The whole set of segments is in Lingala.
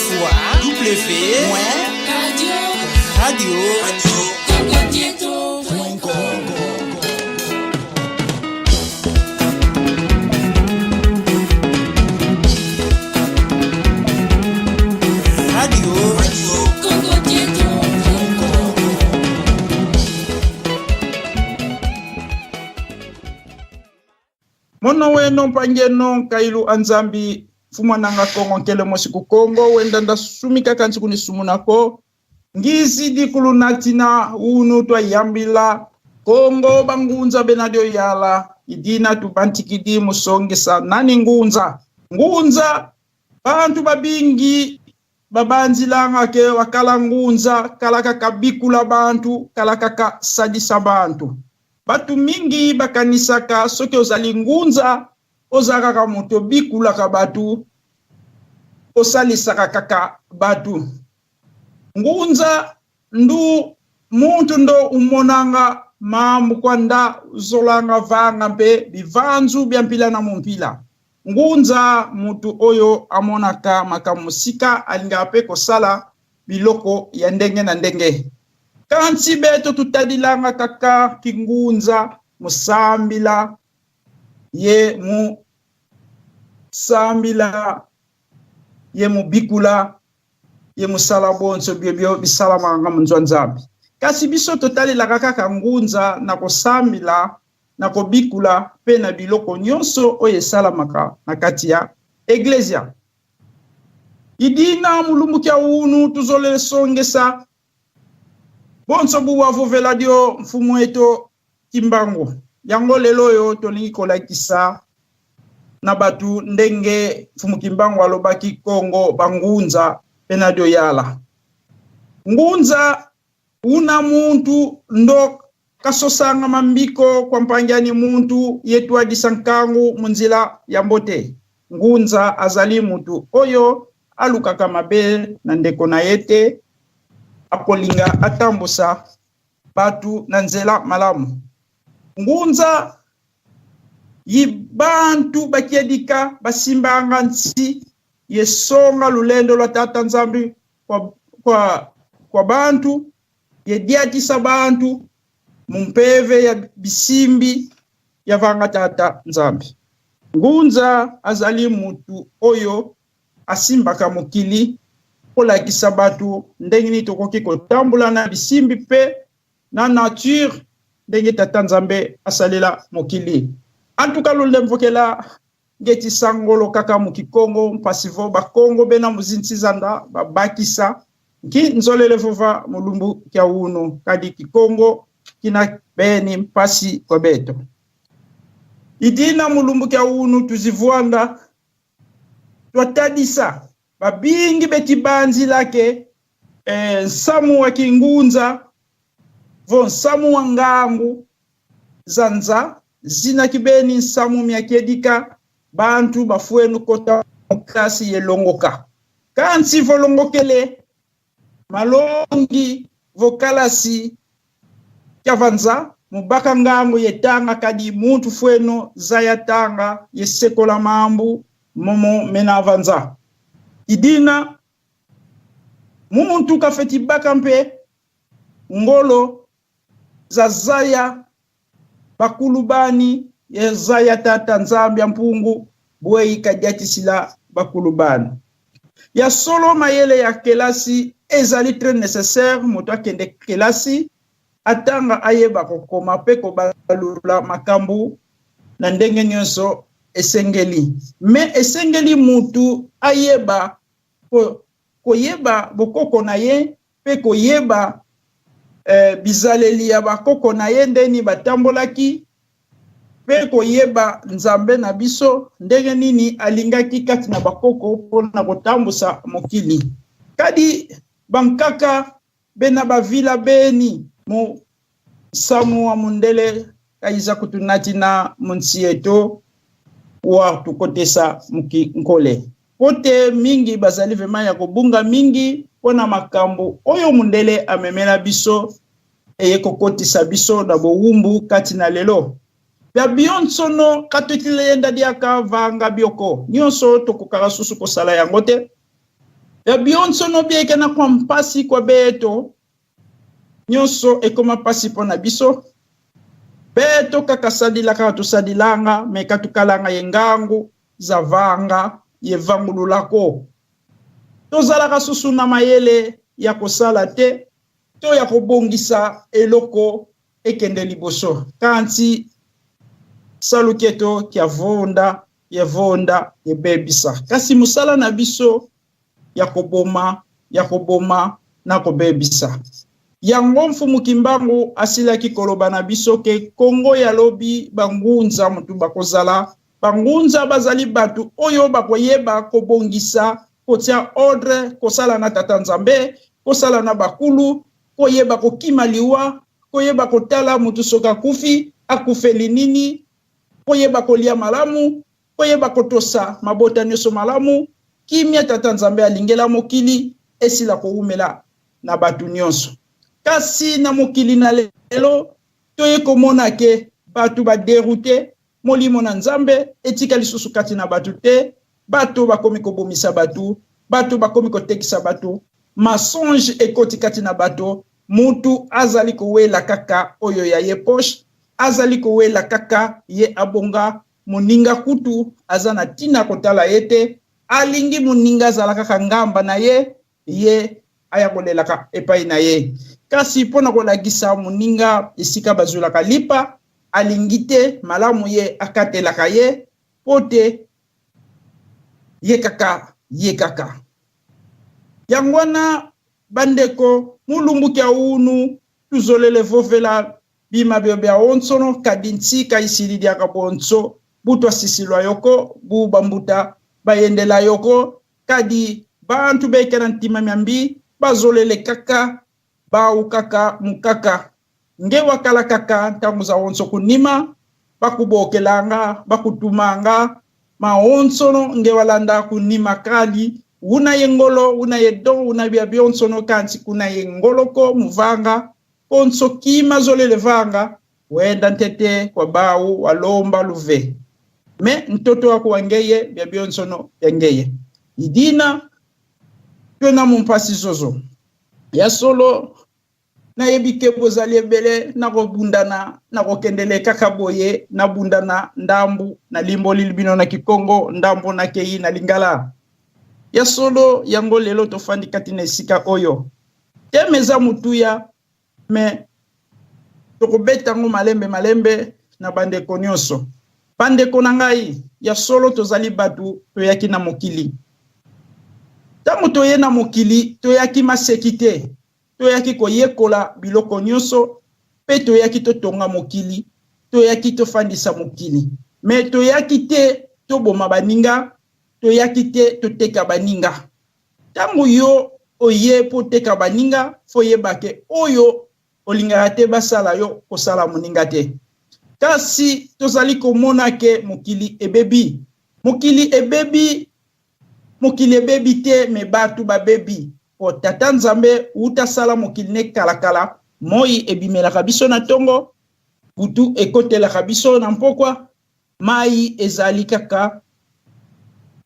fois W point radio radio Mono weno mpangeno nkailu a Nzambi mfumu ananga Kongo nkele mosi ku Kongo wenda ndasumika kansi kunisumunako ngizi dikulu natina unu twayambila Kongo bangunza benadio yala idina tubantikidi musongesa nani ngunza ngunza bantu babingi babanzilanga ke wakala ngunza kalaka kabikula bantu kalaka kasalisa bantu. Batu mingi bakanisaka soki ozali ngunza oza kaka moto obikulaka batu, osalisaka kaka batu. Ngunza ndu muntu ndo umonanga mambu kwa nda uzolanga vanga mpe bivanzu bia mpila na mumpila. Ngunza mutu oyo amonaka makambo mosika, alingaka mpe kosala biloko ya ndenge na ndenge. Kansi beto tutadilanga kaka kingunza musambila ye musambila ye mubikula ye musala bonso biobio bisalamaka munzwa Nzambi. Kasi biso totalelaka kaka ngunza na kosambila na kobikula mpe na biloko nyonso oyo esalamaka na kati ya eglezia. Idina mulumbu kia unu tuzolele songesa bonso buwa vuvela dio mfumu eto Kimbangu. Yango lelo oyo tolingi kolakisa na batu ndenge mfumu Kimbangu alobaki Kongo bangunza pe na dio yala. Ngunza una muntu ndo kasosanga mambiko kwa mpangiani muntu yetuadisa nkangu munzila ya mbote. Ngunza azali mutu oyo alukaka mabe na ndeko na ye te, akolinga atambusa batu na nzela malamu. Ngunza yi bantu bakiedika basimbanga nsi yesonga lulendo lwa Tata Nzambi kwa, kwa, kwa bantu yediatisa bantu mumpeve ya bisimbi ya vanga Tata Nzambi. Ngunza azali mutu oyo asimbaka mokili kolakisa batu ndenge nini tokoki kotambola na bisimbi pe na nature ndenge Tata Nzambe asalela mokili. En tout cas lulemvokela ngeti sangolo kaka mu kikongo mpasi vo bakongo bena muzintsizanda babakisa nki nzolele vova mulumbu kia unu kadi kikongo kina beni mpasi kwa beto. Idina mulumbu kia unu tuzivuanda twatadisa babingi beti banzila ke eh, nsamu wa kingunza vo nsamu wa ngangu zanza zina kibeni nsamu miakiedika bantu bafuenu kota mukasi yelongoka kansi volongokele malongi vokalasi kyavanza mubaka ngangu yetanga kadi muntu fuenu zaya tanga yesekola mambu momo menavanza idina muntu kafeti baka mpe ngolo zazaya bakulubani yezaya tata Nzambi ya mpungu bwei kadiatisila bakulubani ya solo mayele ya kelasi ezali très nécessaire moto akende kelasi atanga ayeba kokoma pe kobalula makambo na ndenge nyonso esengeli me esengeli mutu ayeba ko, koyeba bokoko na ye pe koyeba eh, bizaleli ya bakoko na ye ndeni batambolaki pe koyeba Nzambe na biso ndenge nini alingaki kati na bakoko mpo na kotambusa mokili. Kadi bankaka bena bavila beni mu nsamu wa mundele kayiza kutunati na munsieto wa tukotesa muki nkole. Po te mingi bazali vraiment ya kobunga mingi mpo na makambo oyo mundele amemela biso eye kokotisa biso na bowumbu kati na lelo. Bia bionsono katutileyenda diaka vanga bioko nionso tokokaka susu kosala yango te. Ya bionso nobieke na kwa mpasi kwa beto nyonso ekoma mpasi mpo na biso beto kaka sadila kaka tosadilanga me katukalanga ye ngangu zavanga ye vangululako. Tozalaka susu na mayele ya kosala te to ya kobongisa eloko ekende liboso. Kanti saluketo kia vonda yevonda yebebisa. Kasi mosala na biso ya koboma ya koboma na kobebisa. Yango Mfumu Kimbangu asilaki koloba na biso ke Kongo ya lobi bangunza mutu bakozala. Bangunza bazali batu oyo bakoyeba kobongisa, kotia ordre, kosala na Tata Nzambe, kosala na bakulu, koyeba kokima liwa, koyeba kotala mutu soki akufi, akufeli nini, koyeba kolia malamu, koyeba kotosa mabota nioso malamu, kimia Tata Nzambe alingela mokili esila kowumela na batu nionso. Kasi na mokili na lelo toye komona ke batu ba deroute, molimo na Nzambe etika lisusu kati na batu te, bato bakomi kobomisa batu, bato bakomi kotekisa batu, mensonge ekoti kati na bato, mutu azali kowela kaka oyo ya ye poche, azali kowela kaka ye abonga, moninga kutu aza na tina kotala ye te, alingi moninga azala kaka ngamba na ye, ye aya kolelaka epai na ye. Kasi mpo na kolakisa moninga esika bazwelaka lipa, alingi te, malamu ye akatelaka ye, mpo te ye kaka ye kaka. Yango wana bandeko, mulumbu kia unu tuzolele vovela bima bio bia onsono, kadi ntsika isili diaka bonso butwa sisilwa yoko bu bambuta bayendela yoko, kadi bantu bekela ntima mia mbi bazolele kaka bau kaka mukaka nge wakala kaka ntango za onso kunima bakubokelanga bakutumanga ma onsono nge walanda kunima kali una ye ngolo una ye don una bia bionsono kansi kuna ye ngoloko muvanga konso kima zolele vanga wenda ntete kwa bau walomba luve me ntoto wako wangeye bia bionsono bia ngeye idina twena mumpasi zozo ya solo nayebi ke bozali ebele nakobundana nakokendele kaka boye nabundana ndambu nalimboli bino na kikongo ndambu nakei na lingala ya solo yango lelo tofandi kati na esika oyo teme eza motuya me tokobeta yango malembe malembe na bandeko nyonso. Bandeko na ngai ya solo tozali bato toyaki na mokili. Ntango toye na mokili toyaki maseki te, toyaki koyekola biloko nyonso mpe toyaki totonga mokili, toyaki tofandisa mokili. Me toyaki te toboma baninga, toyaki te toteka baninga. Ntango yo oye mpo oteka baninga, fo yeba ke oyo olingaka te basala yo kosala moninga te. Kasi tozali komona ke mokili ebebi. Mokili ebebi, mokili ebebi te me batu babebi. Po Tata Nzambe wuta sala mokili ne kala kala, moi ebimelaka biso na tongo, butu ekotelaka biso na mpokwa, mai ezali kaka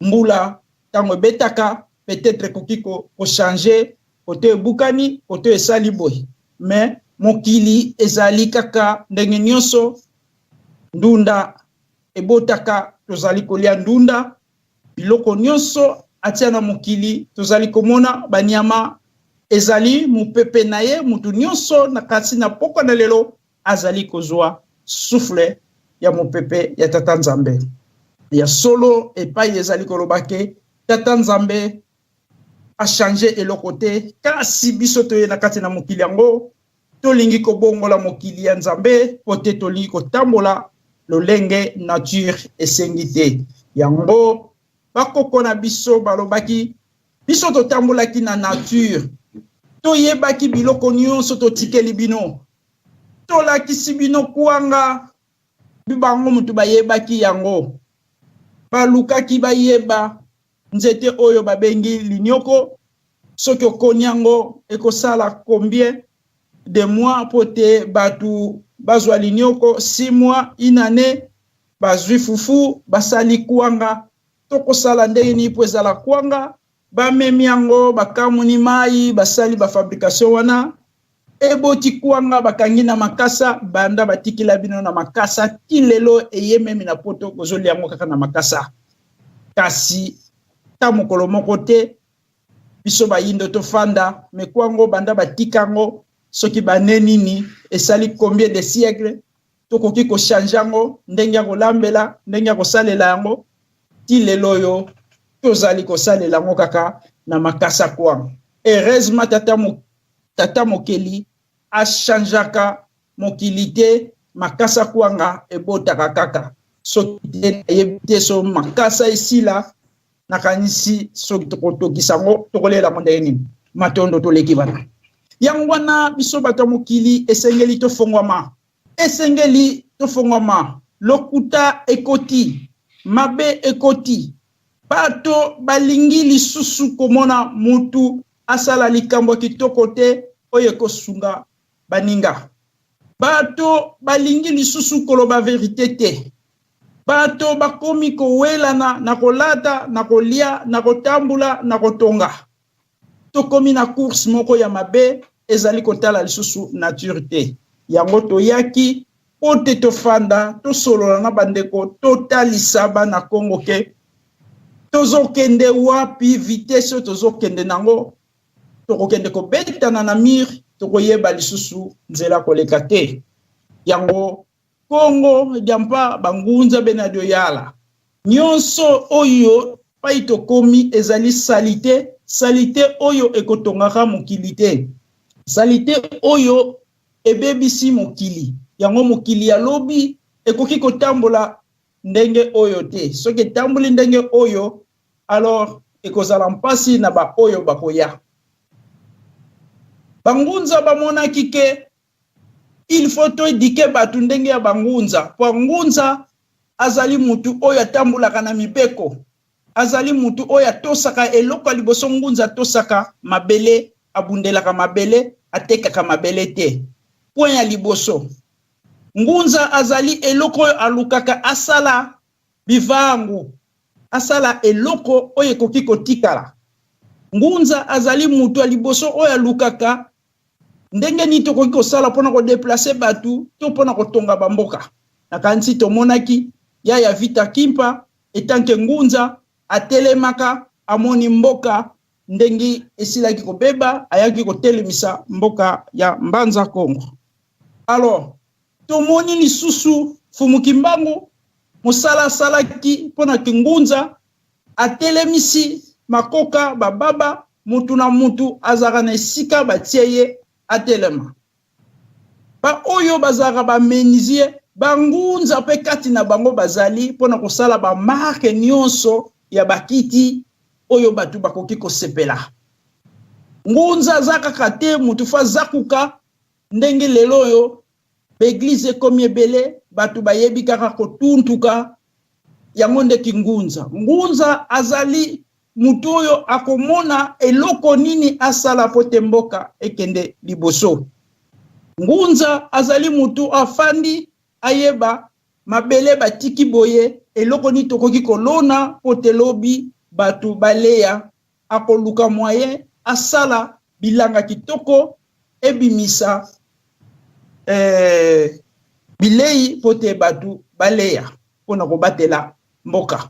mbula tango ebetaka, peut-être ekoki ko changer kote ebukani, kote esali boye. Mais mokili ezali kaka ndenge nyonso, ndunda ebotaka, tozali kolia ndunda, biloko nyonso atia na mokili, tozali komona banyama ezali mopepe na ye, mutu nyonso na kasi na pokwa na lelo azali kozwa souffle ya mopepe ya Tata Nzambe. Ya solo epai ezali koloba ke Tata Nzambe a changer eloko te, kasi biso toye na kati na mokili yango tolingi kobongola mokili ya Nzambe po te tolingi kotambola lolenge nature esengi te. Yango bakoko na biso balobaki biso totambolaki na nature, toyebaki biloko nyonso totikeli bino, tolakisi bino kwanga bango mutu bayebaki yango, balukaki bayeba nzete oyo babengi linyoko, soki okoni yango ekosala combien de mois po te batu bazwa linyoko, 6 mois, une année, bazwi fufu, basali kwanga, tokosala ndenge nini po ezala kwanga. Bamemi yango, bakamuni mai, basali bafabrication wana, eboti kwanga, bakangi na makasa, banda batikela bino na makasa ti lelo eye memi na poto, bozolia yango kaka na makasa. Kasi ta mokolo moko te biso bayindo tofanda me kwango banda batika yango soki bane nini esali combien de siècle, tokoki kochange yango ndenge ya kolambela, ndenge ya kosalela yango, ti lelo oyo tozali kosalela yango kaka na makasa kwanga. Heureusement tata mokeli achangeaka mokili te, makasa kwanga ebotaka kaka. Soki te nayebi te, so makasa esila, nakanisi soki tokotokisa yango tokolela yango ndenge nini. Matondo toleki bana. Yango wana biso bato ya mokili esengeli tofongwama, esengeli tofongwama. Lokuta ekoti, mabe ekoti, bato balingi lisusu komona mutu asala likambo ya kitoko te oyo ekosunga baninga. Bato balingi lisusu koloba verite te. Bato bakomi kowelana na kolata, na kolia, na kotambola, na kotonga. Tokomi na course moko ya mabe, ezali kotala lisusu nature te. Yango toyaki po te tofanda, tosolola na bandeko, totalisa bana Kongo ke tozokende wapi, vitesse oyo tozokende nango, tokokende kobetana na mur, tokoyeba lisusu nzela koleka te. Yango Kongo diampa bangunza bena dioyala nyonso oyo pai tokomi ezali salite, salite oyo ekotongaka mokili te, salite oyo ebebisi mokili. Yango mokili ya lobi ekoki kotambola ndenge oyo te. Soki etamboli ndenge oyo, alors ekozala mpasi na baoyo bakoya. Bangunza bamonaki ke il faut toéduquer bato ndenge ya bangunza, po ngunza azali mutu oyo atambolaka na mibeko, azali mutu oyo atosaka eloko ya liboso. Ngunza atosaka mabele, abundelaka mabele, atekaka mabele te. Point ya liboso, ngunza azali eloko oyo alukaka asala bivangu, asala eloko oyo ekoki kotikala. Ngunza azali mutu ya liboso oyo alukaka ndenge nini tokoki kosala mpona kodéplacer bato to mpona kotonga bamboka. Nakanisi tomonaki ya Vita Kimpa etanke ngunza atelemaka, amoni mboka ndenge esilaki kobeba, ayaki kotelemisa mboka ya Mbanza Kongo. Alors tomoni lisusu Fumu Kimbangu, mosala asalaki mpona kingunza, atelemisi makoka bababa, mutu na mutu azalaka na esika batie ye atelema. Baoyo bazalaka bamenuisier, bangunza mpe kati na bango bazali mpona kosala bamarque nyonso ya bakiti oyo bato bakoki kosepela. Ngunza aza kaka te mutu fa azakuka ndenge lelo oyo baéglise ekomi ebele, bato bayebi kaka kotuntuka yango nde kingunza. Ngunza azali mutu oyo akomona eloko nini asala po te mboka ekende liboso. Ngunza azali mutu afandi, ayeba mabele batiki boye, eloko nini tokoki kolona po te lobi bato baleya. Akoluka moyen asala bilanga kitoko ebimisa bilei po te bato baleya mpona kobatela mboka.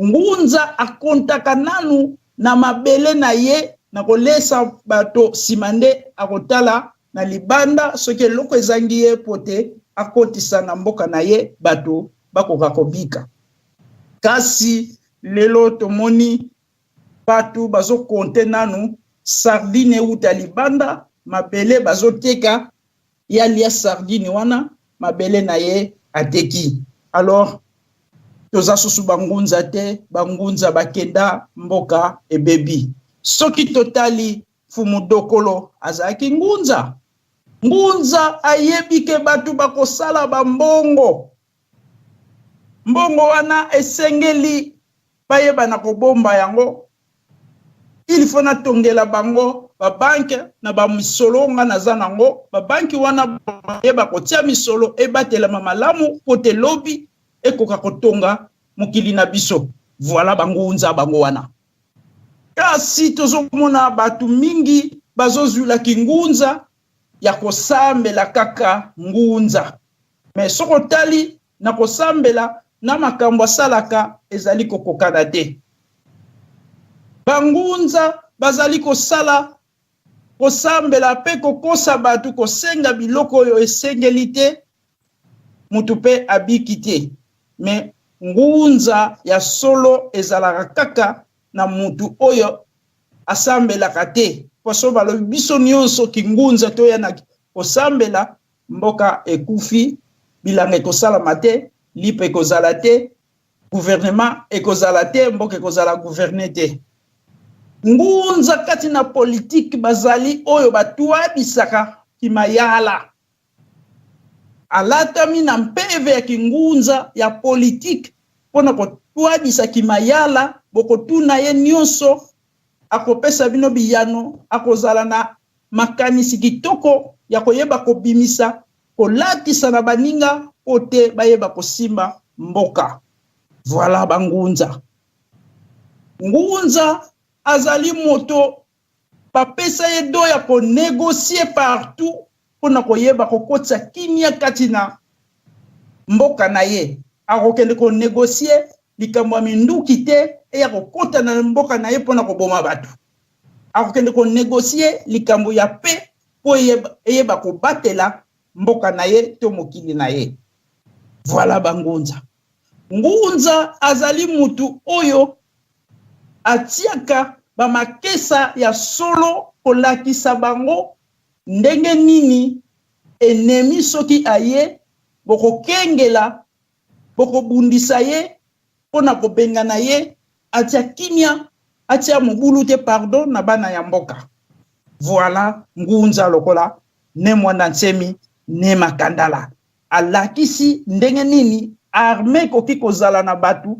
Ngunza akontaka nanu na mabele na ye na kolesa bato, nsima nde akotala na libanda soki eloko ezangi ye po te akotisa na mboka na ye, bato bakoka kobika. Kasi lelo tomoni bato bazokonte nanu sardine euta libanda, mabele bazoteka, ye alia sardine wana, mabele na ye ateki. Alors toza susu bangunza te, bangunza bakenda, mboka ebebi. Soki totali Fumu Dokolo, azalaki ngunza. Ngunza ayebi ke bato bakosala bambongo, mbongo wana esengeli bayeba na kobomba yango. Il faut natongela bango babanque na bamisolo nga naza nango. Babanque wana bayeba kotia misolo ebatelama malamu po te lobi ekoka kotonga mokili na biso. Voilà bangunza bango wana. Kasi tozomona bato mingi bazozwila kingunza ya kosambela kaka ngunza. Mais soki otali na kosambela na makambo asalaka ezali kokokana te. Bangunza bazali kosala kosambela pe kokosa bato kosenga biloko oyo esengeli te, mutu pe abiki te. Mais ngunza ya solo ezalaka kaka na mutu oyo asambelaka te. Po so balobi biso nyonso kingunza toya na kosambela, mboka ekufi, bilanga ekosalama te, lipa ekozala te, gouvernement ekozala te, mboka ekozala gouverne te. Ngunza kati na politique bazali oyo batwabisaka kimayala. Alatami na mpeve ya kingunza ya politique mpona kotwabisa kimayala. Bokotuna ye nyonso, akopesa bino biyano, akozala na makanisi kitoko ya koyeba kobimisa, kolatisa na baninga po te bayeba kosimba mboka. Voilà bangunza. Ngunza azali moto bapesa ye do ya konégocier partout mpona koyeba kokotisa kimia kati na mboka na ye. Akokende konégocier likambo ya minduki te eya kokota na mboka na ye mpona koboma bato. Akokende konégocier likambo ya paix mpo eyeba kobatela mboka na ye to mokili na ye. Voilà bangunza. Ngunza azali mutu oyo atiaka bamakesa ya solo kolakisa bango ndenge nini ennemi soki aye bokokengela, bokobundisa ye mpona kobengana ye, atia kimia, atia mobulu te, pardon na bana ya mboka. Voilà ngunza lokola ne Mwanda Nsemi ne Makandala alakisi ndenge nini armée ekoki kozala na bato,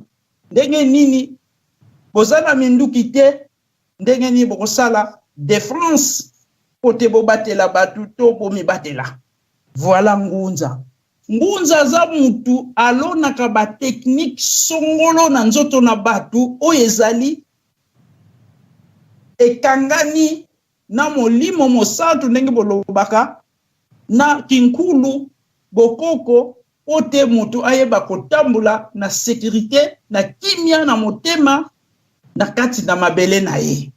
ndenge nini boza na minduki te, ndenge nini bokosala défense po te bobatela bato to bomibatela. Voilà ngunza. Ngunza aza mutu alonaka ba technique songolo na nzoto na bato oyo ezali ekangani na molimo mosantu, ndenge bolobaka na kinkulu bokoko, po te moto ayeba kotambola na sécurité, na kimia na motema na kati na mabele na ye.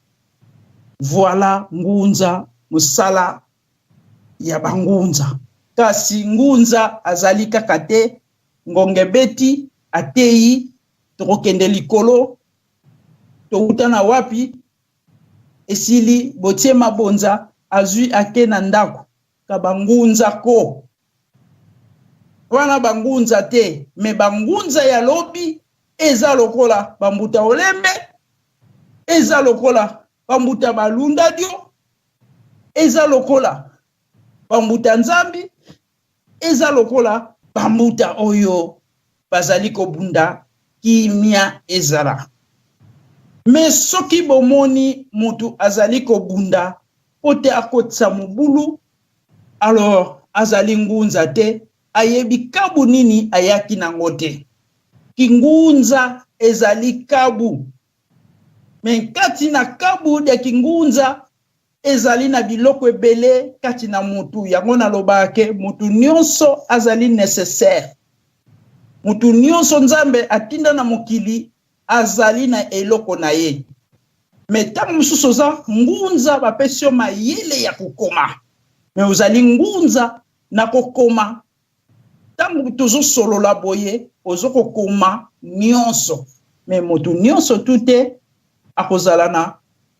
Voilà ngunza, mosala ya bangunza. Kasi ngunza azali kaka te ngonge beti ateyi tokokende likolo, touta na wapi, esili botie mabonza, azwi ake na ndako ka bangunza ko wana bangunza te. Me bangunza ya lobi eza lokola bambuta olembe, eza lokola bambuta balunda dio, eza lokola bambuta nzambi, eza lokola bambuta oyo bazali kobunda kimia ezala. Me soki bomoni mutu azali kobunda po te akotisa mobulu, alors azali ngunza te, ayebi kabu nini ayaki nango te. Kingunza ezali kabu, me kati na kabu ya kingunza ezali na biloko ebele kati na mutu. Yango nalobaka ke mutu nyonso azali nécessaire, mutu nyonso Nzambe atinda na mokili azali na eloko na ye. Me ntango mosusu oza ngunza, bapesi yo mayele ya kokoma, me ozali ngunza na kokoma. Ntango tozosolola boye, ozo kokoma nyonso, me motu nyonso tu te akozala na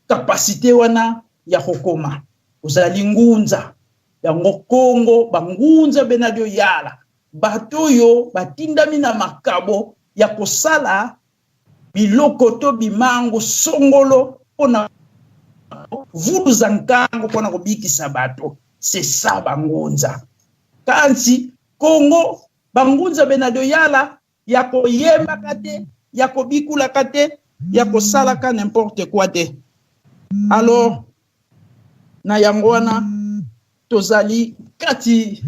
kapasite wana ya kokoma. Ozali ngunza. Yango Kongo bangunza bena dio yala, bato oyo batindami na makabo ya kosala biloko to bimango songolo mpona vuluza nkango mpona kobikisa bato. C'est ça bangunza. Kasi Kongo bangunza bena dio yala ya koyembaka te, ya kobikulaka te, ya kosalaka n'importe quoi te. Alors na yango wana tozali kati,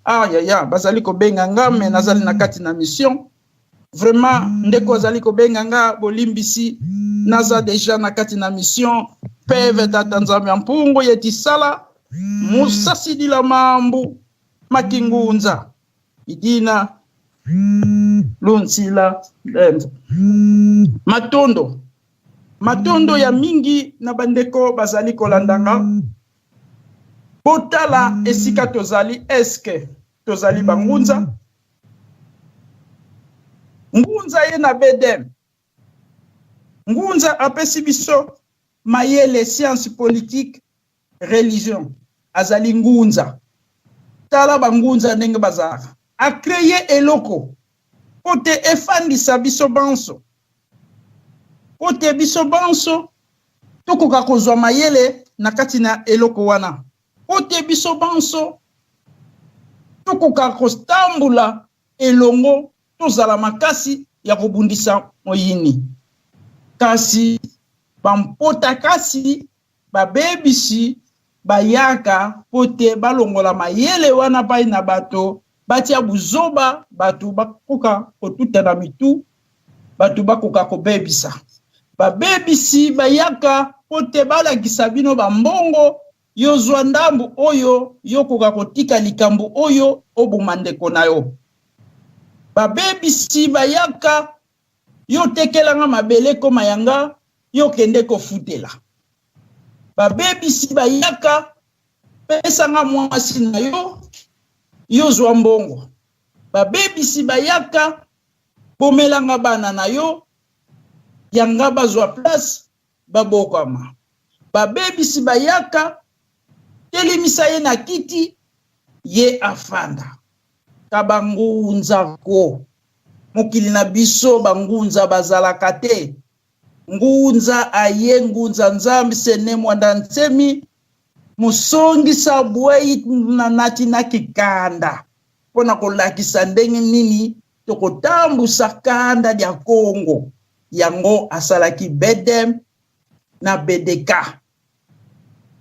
ah yaya bazali kobenga nga, me nazali na kati na mission. Vraiment ndeko azali kobenga nga, bolimbisi, naza deja na kati na mission. Peve tata Nzambe ya mpungu yetisala musasidila mambu makingunza idina lunsila lenza matondo matondo ya mingi na bandeko bazali kolanda nga. Botala esika tozali, eske tozali bangunza? Ngunza ye na BDM. Ngunza apesi biso mayele, science politique, religion. Azali ngunza. Tala bangunza ndenge bazalaka. A créer eloko po te efandisa biso banso. Po te biso banso tokoka kozwa mayele na kati na eloko wana. Po te biso banso tokoka kotambola elongo, tozala makasi ya kobundisa moyini. Kasi bampota kasi babebisi bayaka po te balongola mayele wana pai na bato, batia buzoba, bato bakoka kotuta na mitu, bato bakoka kobebisa. Babebisi bayaka po te balakisa bino bambongo, yo zwa ndambu oyo, yo koka kotika likambo oyo, oboma ndeko na yo. Babebisi bayaka, yo tekelanga mabele koma yanga, yo kende kofutela. Babebisi bayaka, pesanga mwasi na yo, yo zwa mbongo. Babebisi bayaka, bomelanga bana na yo, yanga bazwa place, babokama. Babebisi bayaka, telemisa ye na kiti, ye afanda. Ka bangunza ko. Mokili na biso bangunza bazalaka te. Ngunza aye ngunza Nzambe sene mwanda nsemi mosongisa bwei na nati na kikanda mpo na kolakisa ndenge nini tokotambusa kanda lya Kongo. Yango asalaki BDM na BDK.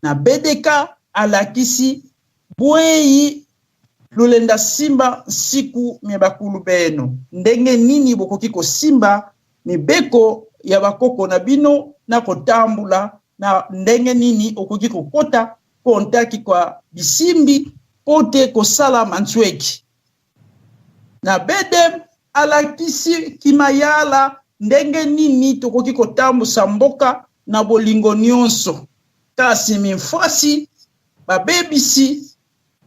Na BDK alakisi bwei lolenda simba nsiku mya bakulu beno, ndenge nini bokoki kosimba mibeko ya bakoko na bino na kotambula, na ndenge nini okoki kokota kontaki kwa bisimbi mpo te kosala mantsweki. Na BDM alakisi kimayala ndenge nini tokoki kotambusa mboka na bolingo nyonso, kasi mimfwasi babebisi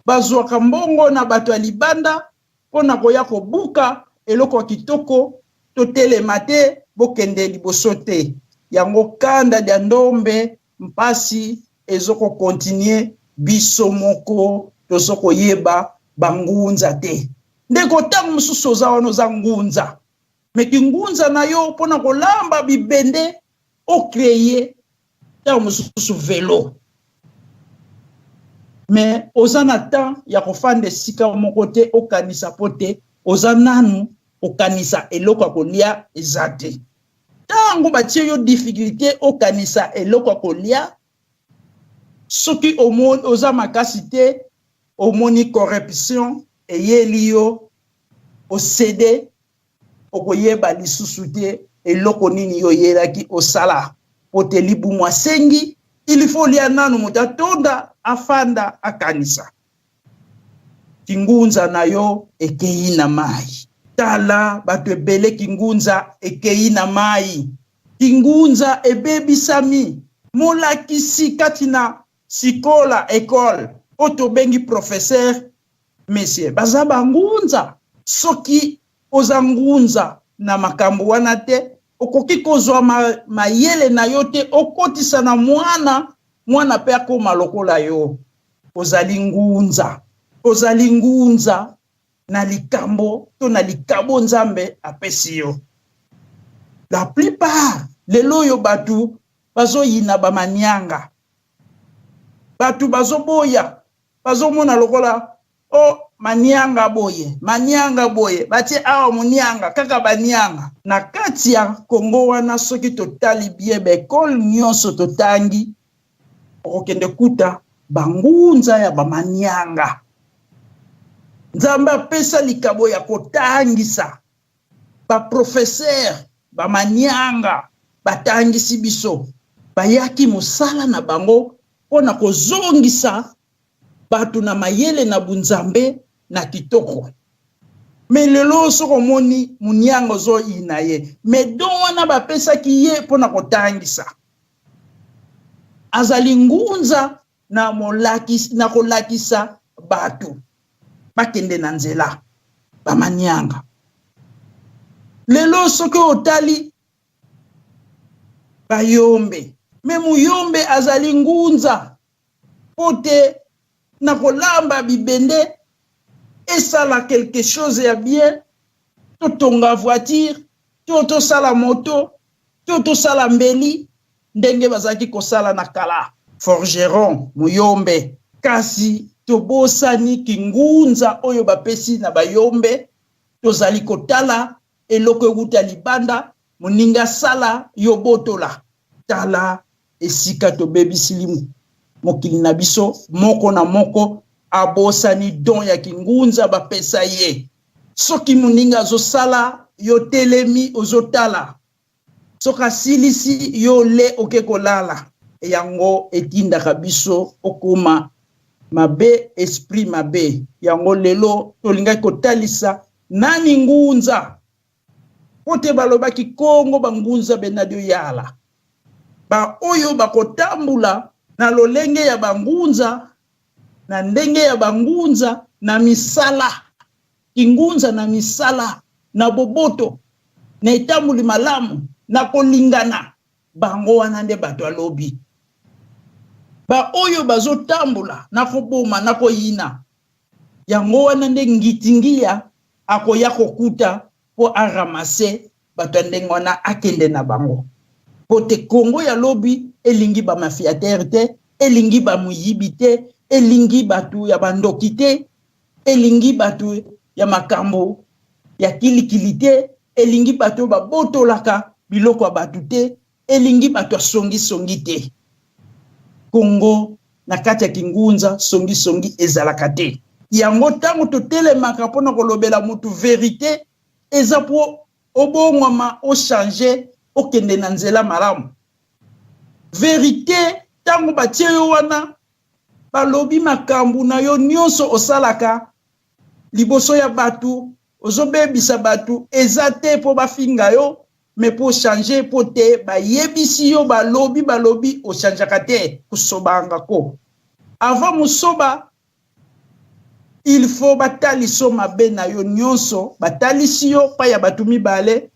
bazwaka mbongo na bato ya libanda mpo na koya kobuka eloko ya kitoko, totelema te, bokende liboso te. Yango kanda lya ndombe mpasi ezokokontinue, biso moko tozokoyeba bangunza te. Ndeko, ntango mosusu oza wana oza ngunza, me kingunza na yo mpo na kolamba bibende ocreye ntango mosusu velo, me oza na temps ya kofanda esika moko te okanisa mpo te oza nanu okanisa eloko ya kolia eza te. Ntango batie yo difficulté okanisa eloko ya kolia, soki omoni oza makasi te, omoni corruption eyeli yo, osede, okoyeba lisusu te eloko nini yo oyelaki osala po te libumu asengi, il faut lia nanu moto atonda afanda akanisa. Kingunza na yo ekei na mai. Tala bato ebele kingunza ekei na mai. Kingunza ebebisami. Molakisi kati na sikola ekole oyo tobengi professeur monsieur baza bangunza. Soki oza ngunza na makambo wana te, okoki kozwa mayele na yo te okotisa na mwana, mwana mpe akoma lokola yo. Ozali ngunza, ozali ngunza na likambo to na likabo Nzambe apesi yo. La plupart lelo oyo bato bazoyina bamanianga, bato bazoboya, bazomona lokola o manianga boye, manianga boye, batie awa monianga, kaka banianga. Na kati ya Kongo wana, soki totali bien baekole nyonso totangi, okokende kuta bangunza ya bamanianga. Nzambe apesa likabo ya kotangisa. Ba professeurs, ba manianga batangisi biso, bayaki mosala na bango mpo na kozongisa bato na mayele na bunzambe na kitoko. Mais lelo soki omoni munianga ozoyina ye, mais don wana bapesaki ye mpo na kotangisa, azali ngunza na molakisi, na kolakisa bato bakende na nzela bamanianga. Lelo soki otali bayombe, me muyombe azali ngunza mpo te na kolamba bibende esala quelque chose ya bien, totonga voiture to tosala moto to tosala mbeli ndenge bazalaki kosala na kala. Forgeron muyombe, kasi tobosani kingunza oyo bapesi na bayombe. Tozali kotala eloko ewuta libanda, moninga sala yo botola. Tala esika tobebisili mokili na biso, moko na moko abosani don ya kingunza bapesa ye. Soki moninga azosala, yo telemi ozotala, soki asilisi yo le oke kolala. Yango etindaka biso okoma mabe, esprit mabe. Yango lelo tolingaki kotalisa nani ngunza, po te balobaki Kongo bangunza benadio yala, ba oyo bakotambula na lolenge ya bangunza, na ndenge ya bangunza, na misala kingunza, na misala na boboto, na etamboli malamu, na kolingana, bango wana nde bato alobi. Ba oyo bazotambola na koboma na koyina, yango wana nde ngitingiya akoya kokuta po aramase bato ya ndenge wana akende na bango. Po te Congo ya lobi elingi ba mafiatere te, elingi ba moyibi te, elingi bato ya bandoki te, elingi bato ya makambo ya kilikili te, elingi bato oyo babotolaka biloko ya bato te, elingi bato ya songisongi te. Congo na kati ya kingunza songisongi ezalaka te. Yango ntango totelemaka mpona kolobela motu verite, eza po obongwama, ochange, okende na nzela malamu. Verite ntango batie yo wana, balobi makambo na yo nyonso osalaka liboso ya bato, ozobebisa bato, eza te po bafinga yo, mais po changer, po te bayebisi yo, balobi balobi, ochangeaka te, kosobanga ko. Avant mosoba, il faut bataliso mabe na yo nyonso, batalisi yo pa ya bato mibale,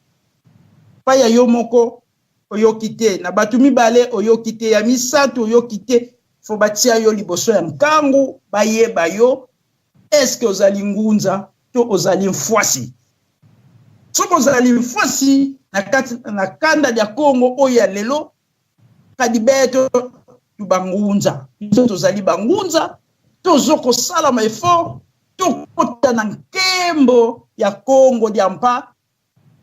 pa ya yo moko oyoki te, na bato mibale oyoki te, ya misato oyoki te, faut batia yo liboso ya nkangu, bayeba yo, est-ce que ozali ngunza to ozali mfwasi. Soki ozali mfwasi na kati na kanda ya Kongo oyo ya lelo, kadi beto tu bangunza, biso tozali bangunza, tozo kosala ma effort tokota na nkembo ya Kongo diampa,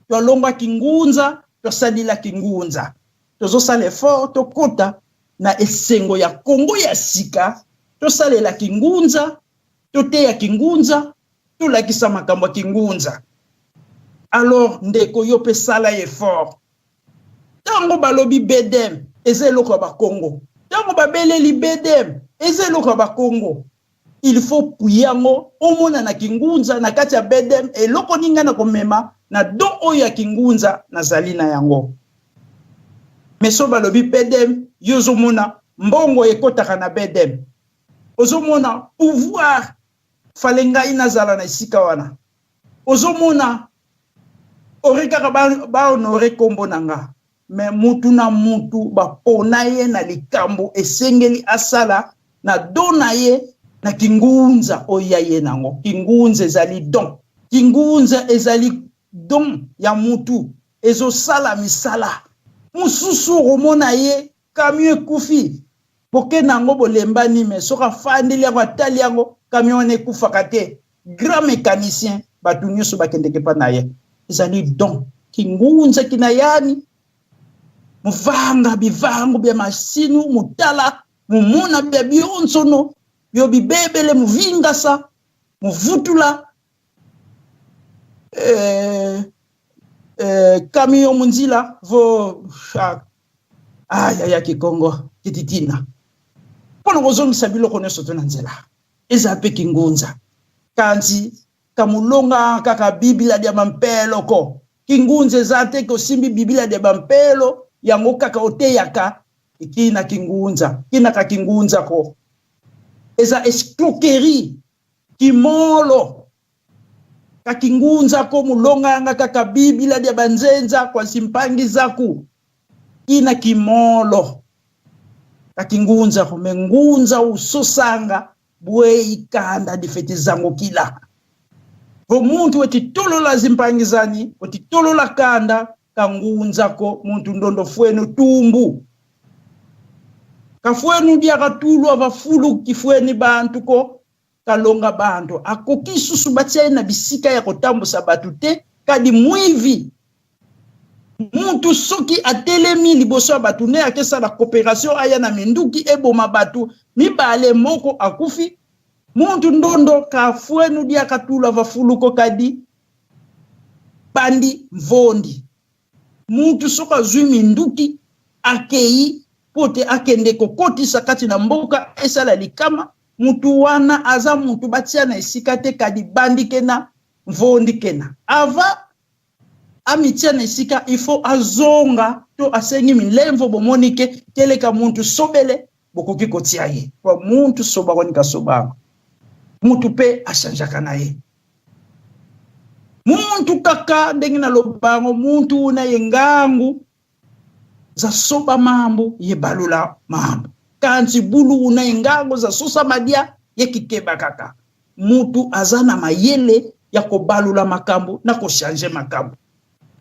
twalongwaki ngunza, twasalilaki ngunza, tozosala effort tokota na esengo ya Kongo ya sika, tosalelaki ngunza, toteyaki ngunza, tolakisa makambo ya kingunza. Alors ndeko yo pe sala effort. Tango balobi BDM eza eloko ya bakongo, tango babeleli BDM eza eloko ya bakongo, il faut puyango omona na kingunza na kati ya BDM eloko ninga na komema na don oyo ya kingunza nazali na yango. Mais so balobi BDM, yo ozomona mbongo ekotaka na BDM, ozomona pouvoir fale ngai nazala na esika wana, ozomona ori kaka ba honore kombo na nga, mais mutu na mutu bapona ye na likambo esengeli asala na don na ye na kingunza oyo ya ye nango. Kingunza ezali don, kingunza ezali don ya mutu ezosala misala mosusu. Okomona ye camion ekufi, boke nango bolembani, me soki afandeli yango atali yango, camion wana ekufaka te. Grand mécanicien, bato nyonso bakendeke epa na ye. Ezali don kingunza kina yani muvanga bivangu bya masinu mutala mumona bya bionsono byo bibebele muvingasa muvutula. Camion munzila vo ah, yaya kikongo kititina mpo na kozongisa biloko nyonso to na nzela eza mpe kingunza kanzi kamulonga kaka bibila dia bampelo ko kingunza eza te kosimbi bibila dia bampelo yango kaka oteyaka kina kingunza kinaka kingunza ko eza escroquerie kimolo kakingunza ko mulonga yanga kaka bibila dia banzenza kwa simpangi zaku kina kimolo kakingunza ko me ngunza usosanga bwei kanda difeti zango kila vo muntu wetitolola zimpangizani wetitolola kanda kangunza ko muntu ndondo fwenu tumbu kafwenu diakatulwa vafulu kifweni bantu ko kalonga bantu akoki susu batia ye na bisika ya kotambusa bato te kadi mwivi mutu soki atelemi liboso ya bato ne akesala coopération aya na minduki eboma bato mibale moko akufi muntu ndondo kafwenu diakatula vafuluko kadi bandi mvondi mutu soki azwi minduki akei mpo te akende kokotisa kati na mboka esala likama mutu wana aza mutu batia na esika te kadi bandi kena mvondi kena ava amitia na esika il faut azonga to asengi milemvo bomoni ke teleka muntu sobele bokoki kotia ye po muntu soba konika sobanga mutu mpe achangeaka na ye muntu kaka ndenge naloba yango muntu na ye ngangu zasoba mambo ye balula mambo kanti bulu na ye ngangu zasosa madia ye kikeba kaka mutu aza na mayele ya kobalula makambo na kochange makambo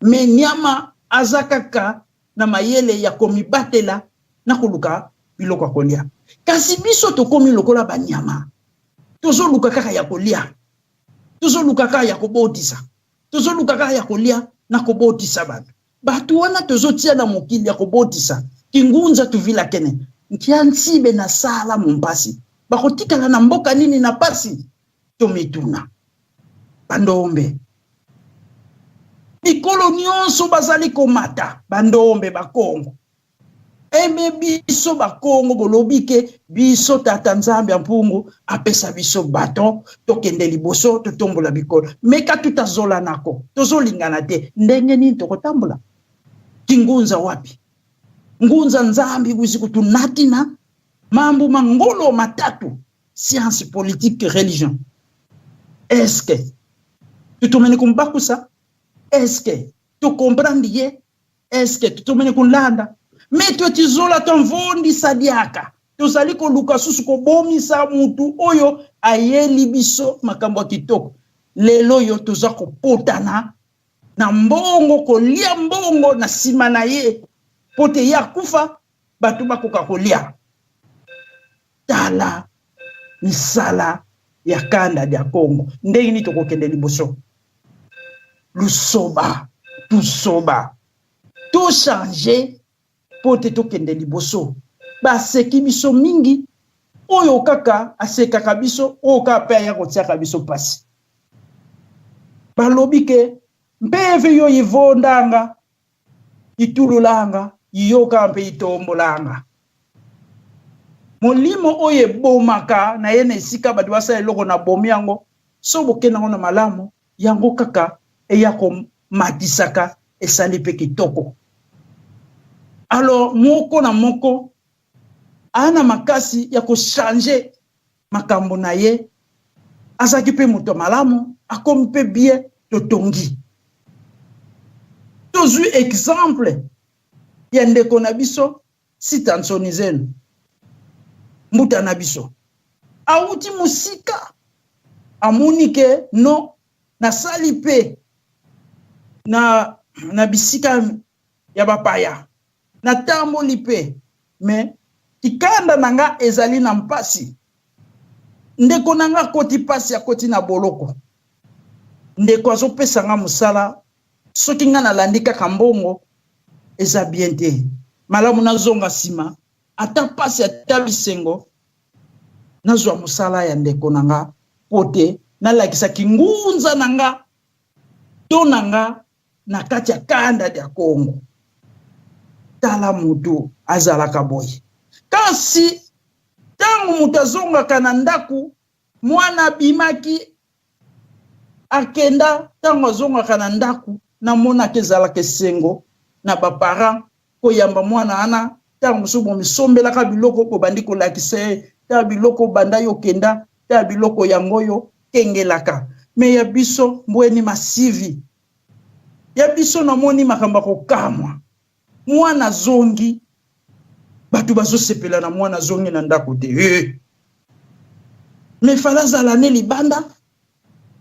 me nyama aza kaka na mayele ya komibatela na koluka biloko ya kolia kasi biso tokomi lokola banyama tozoluka kaka ya kolia tozoluka kaka ya kobotisa tozoluka kaka ya kolia na kobotisa bato bato wana tozotia na mokili ya kobotisa kingunza tuvila kene nkia ntibe na sala mompasi bakotikala na mboka nini na pasi tomituna bandombe bikolo nyonso bazali komata bandombe bakongo eme biso bakongo bolobi ke biso tata nzambe ya mpungu apesa biso baton tokende liboso totombola bikolo meka tutazolanako tozolingana te ndenge nini tokotambola kingunza wapi ngunza nzambi kuzi kutunatina mambo mangolo matatu science politique religion eske tutumene kumbakusa eske tukomprendre ye eske tutumene kulanda me totizola tomvondisa diaka tozali koluka susu kobomisa mutu oyo ayeli biso makambo ya kitoko lelo oyo toza kopotana na mbongo kolia mbongo na nsima na ye po te ye akufa bato bakoka kolia tala misala ya kanda dia Kongo ndenge nini tokokende liboso lusoba tusoba tochange mpo te tokende liboso baseki biso mingi oyo kaka asekaka biso oyo kaka mpe aya kotiaka biso mpasi balobi ke mpeve yo ivondanga itululanga yoka mpe itombolanga molimo oyo ebomaka na ye na esika bato basala eloko na bomi yango so bokende yango na malamu yango kaka eya komatisaka esali mpe kitoko alors moko na moko aa na makasi ya kochange makambo na ye azalaki mpe moto ya malamu akomi mpe bien totongi tozwi exemple ya ndeko na biso Sita Nsoni Zenu mbuta na biso awuti mosika amoni ke no nasali mpe na, na bisika ya bapaya natamboli mpe me kikanda na nga ezali na mpasi ndeko na nga akoti mpasi akoti na boloko ndeko azopesa nga mosala soki nga nalandi kaka mbongo eza bien te malamu nazonga nsima ata mpasi ata bisengo nazwa mosala ya ndeko na nga po te nalakisa kingunza na nga to na nga. na kati ya kanda ya Kongo. Tala moto azalaka boye. Kasi ntango moto azongaka na ndako, mwana abimaki akenda, ntango azongaka na ndako, namonaka ezalaka esengo na baparent koyamba mwana wana. Ntango mosusu bomisombelaka biloko, bobandi kolakisa ye, tala biloko banda yo kenda, tala biloko yango oyo kengelaka. Me ya biso mbweni masivi ya biso, namoni makambo ya kokamwa. Mwana azongi, bato bazosepela na mwana azongi na ndako te. Eh. Me fala azala ne libanda,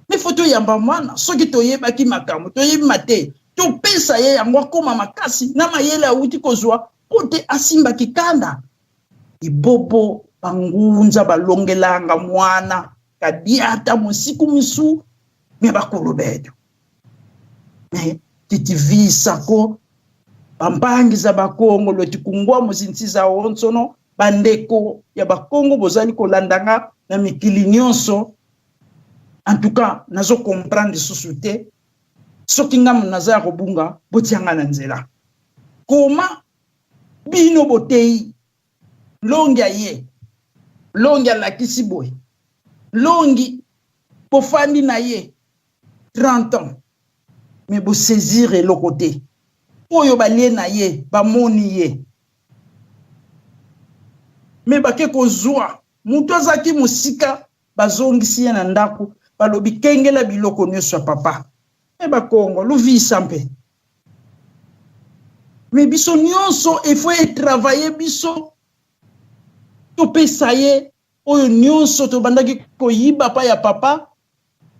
me fo toyamba mwana. Soki toyebaki makambo toyebi mate, topesa ye yango akóma makasi na mayele awuti kozwa mpo te asimbaki kanda. Ibobo bangunza balongelanga mwana kadiata mosiku misu me bakolo beto me titivisako bampangiza bakongo loti kungwa mosinsiza onsono. Bandeko ya bakongo bozali kolanda nga na mikili nyonso, en tout cas nazo comprendre lisusu te. Soki nga naza ya kobunga, botianga na nzela. Koma bino botei longi aye, longi alakisi boye, longi bofandi na ye 30 ans, me bosaisir eloko te. Oyo balie na ye, bamoni ye, me bake kozwa moto azalaki mosika, bazongisi ye na ndako, balobi kengela biloko nyonso ya papa. Me bakongo luvisa mpe me biso nyonso efo etravaille biso, topesa ye oyo nyonso tobandaki koyiba pa ya papa,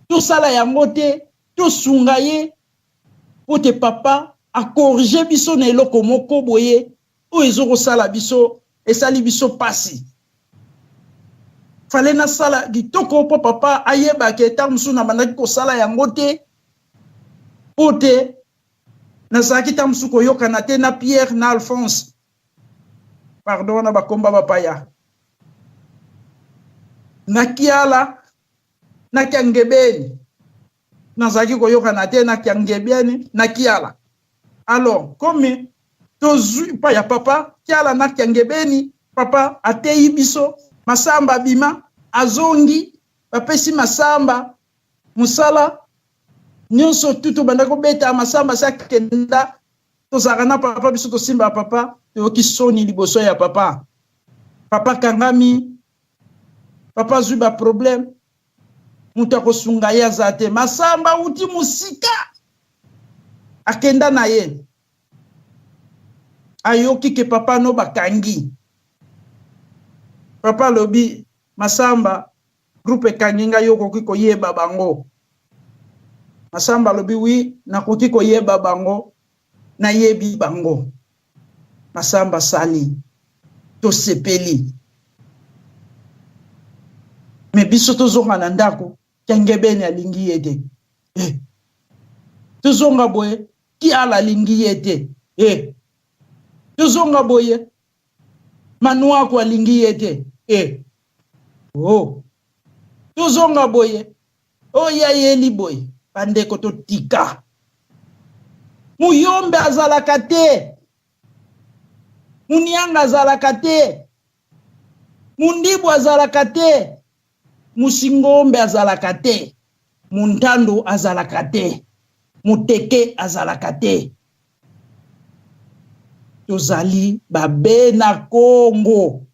tosala yango te, tosunga ye po te papa akorige biso na eloko moko boye oyo ezokosala biso, esali biso pasi. Fale nasala kitoko mpo papa ayebake ntango mosusu nabandaki kosala yango te mpo te nazalaki ntango mosusu koyokana te na Pierre na Alphonse. Pardon, wana bakomba bapaya na Kiala na Kiangebeni, nazalaki koyokana te na Kiangebeni na Kiala. Alors comme tozwi pa ya papa Kiala na Kiangebeni, papa ateyi biso, Masamba abima azongi, bapesi Masamba mosala nyonso tu, tobanda kobeta. Masamba asi akenda, tozalaka na papa, biso tosimba papa, toyoki soni liboso ya papa. Papa kangami, papa azwi baproblème, moto akosunga ye aza te. Masamba awuti mosika, akenda na ye, ayoki ke papa no bakangi. Papa alobi: "Masamba, groupe ekangi ngai, yo okoki koyeba bango?" Masamba alobi: "Oui, nakoki koyeba bango, nayebi bango." Masamba sali, tosepeli. Me biso tozonga na ndako, Kengebeni alingi ye te. Eh. Tozonga boye, Kiala alingi ye te. Eh. Tozonga boye, Manuako alingi ye te. Eh. Oh. Tozonga boye, oyo ayeli boye. Bandeko, totika. Muyombe azalaka te, Munianga azalaka te, Mundibu azalaka te, Musingombe azalaka te, Muntandu azalaka te, Muteke azalaka te. Tozali babena Kongo,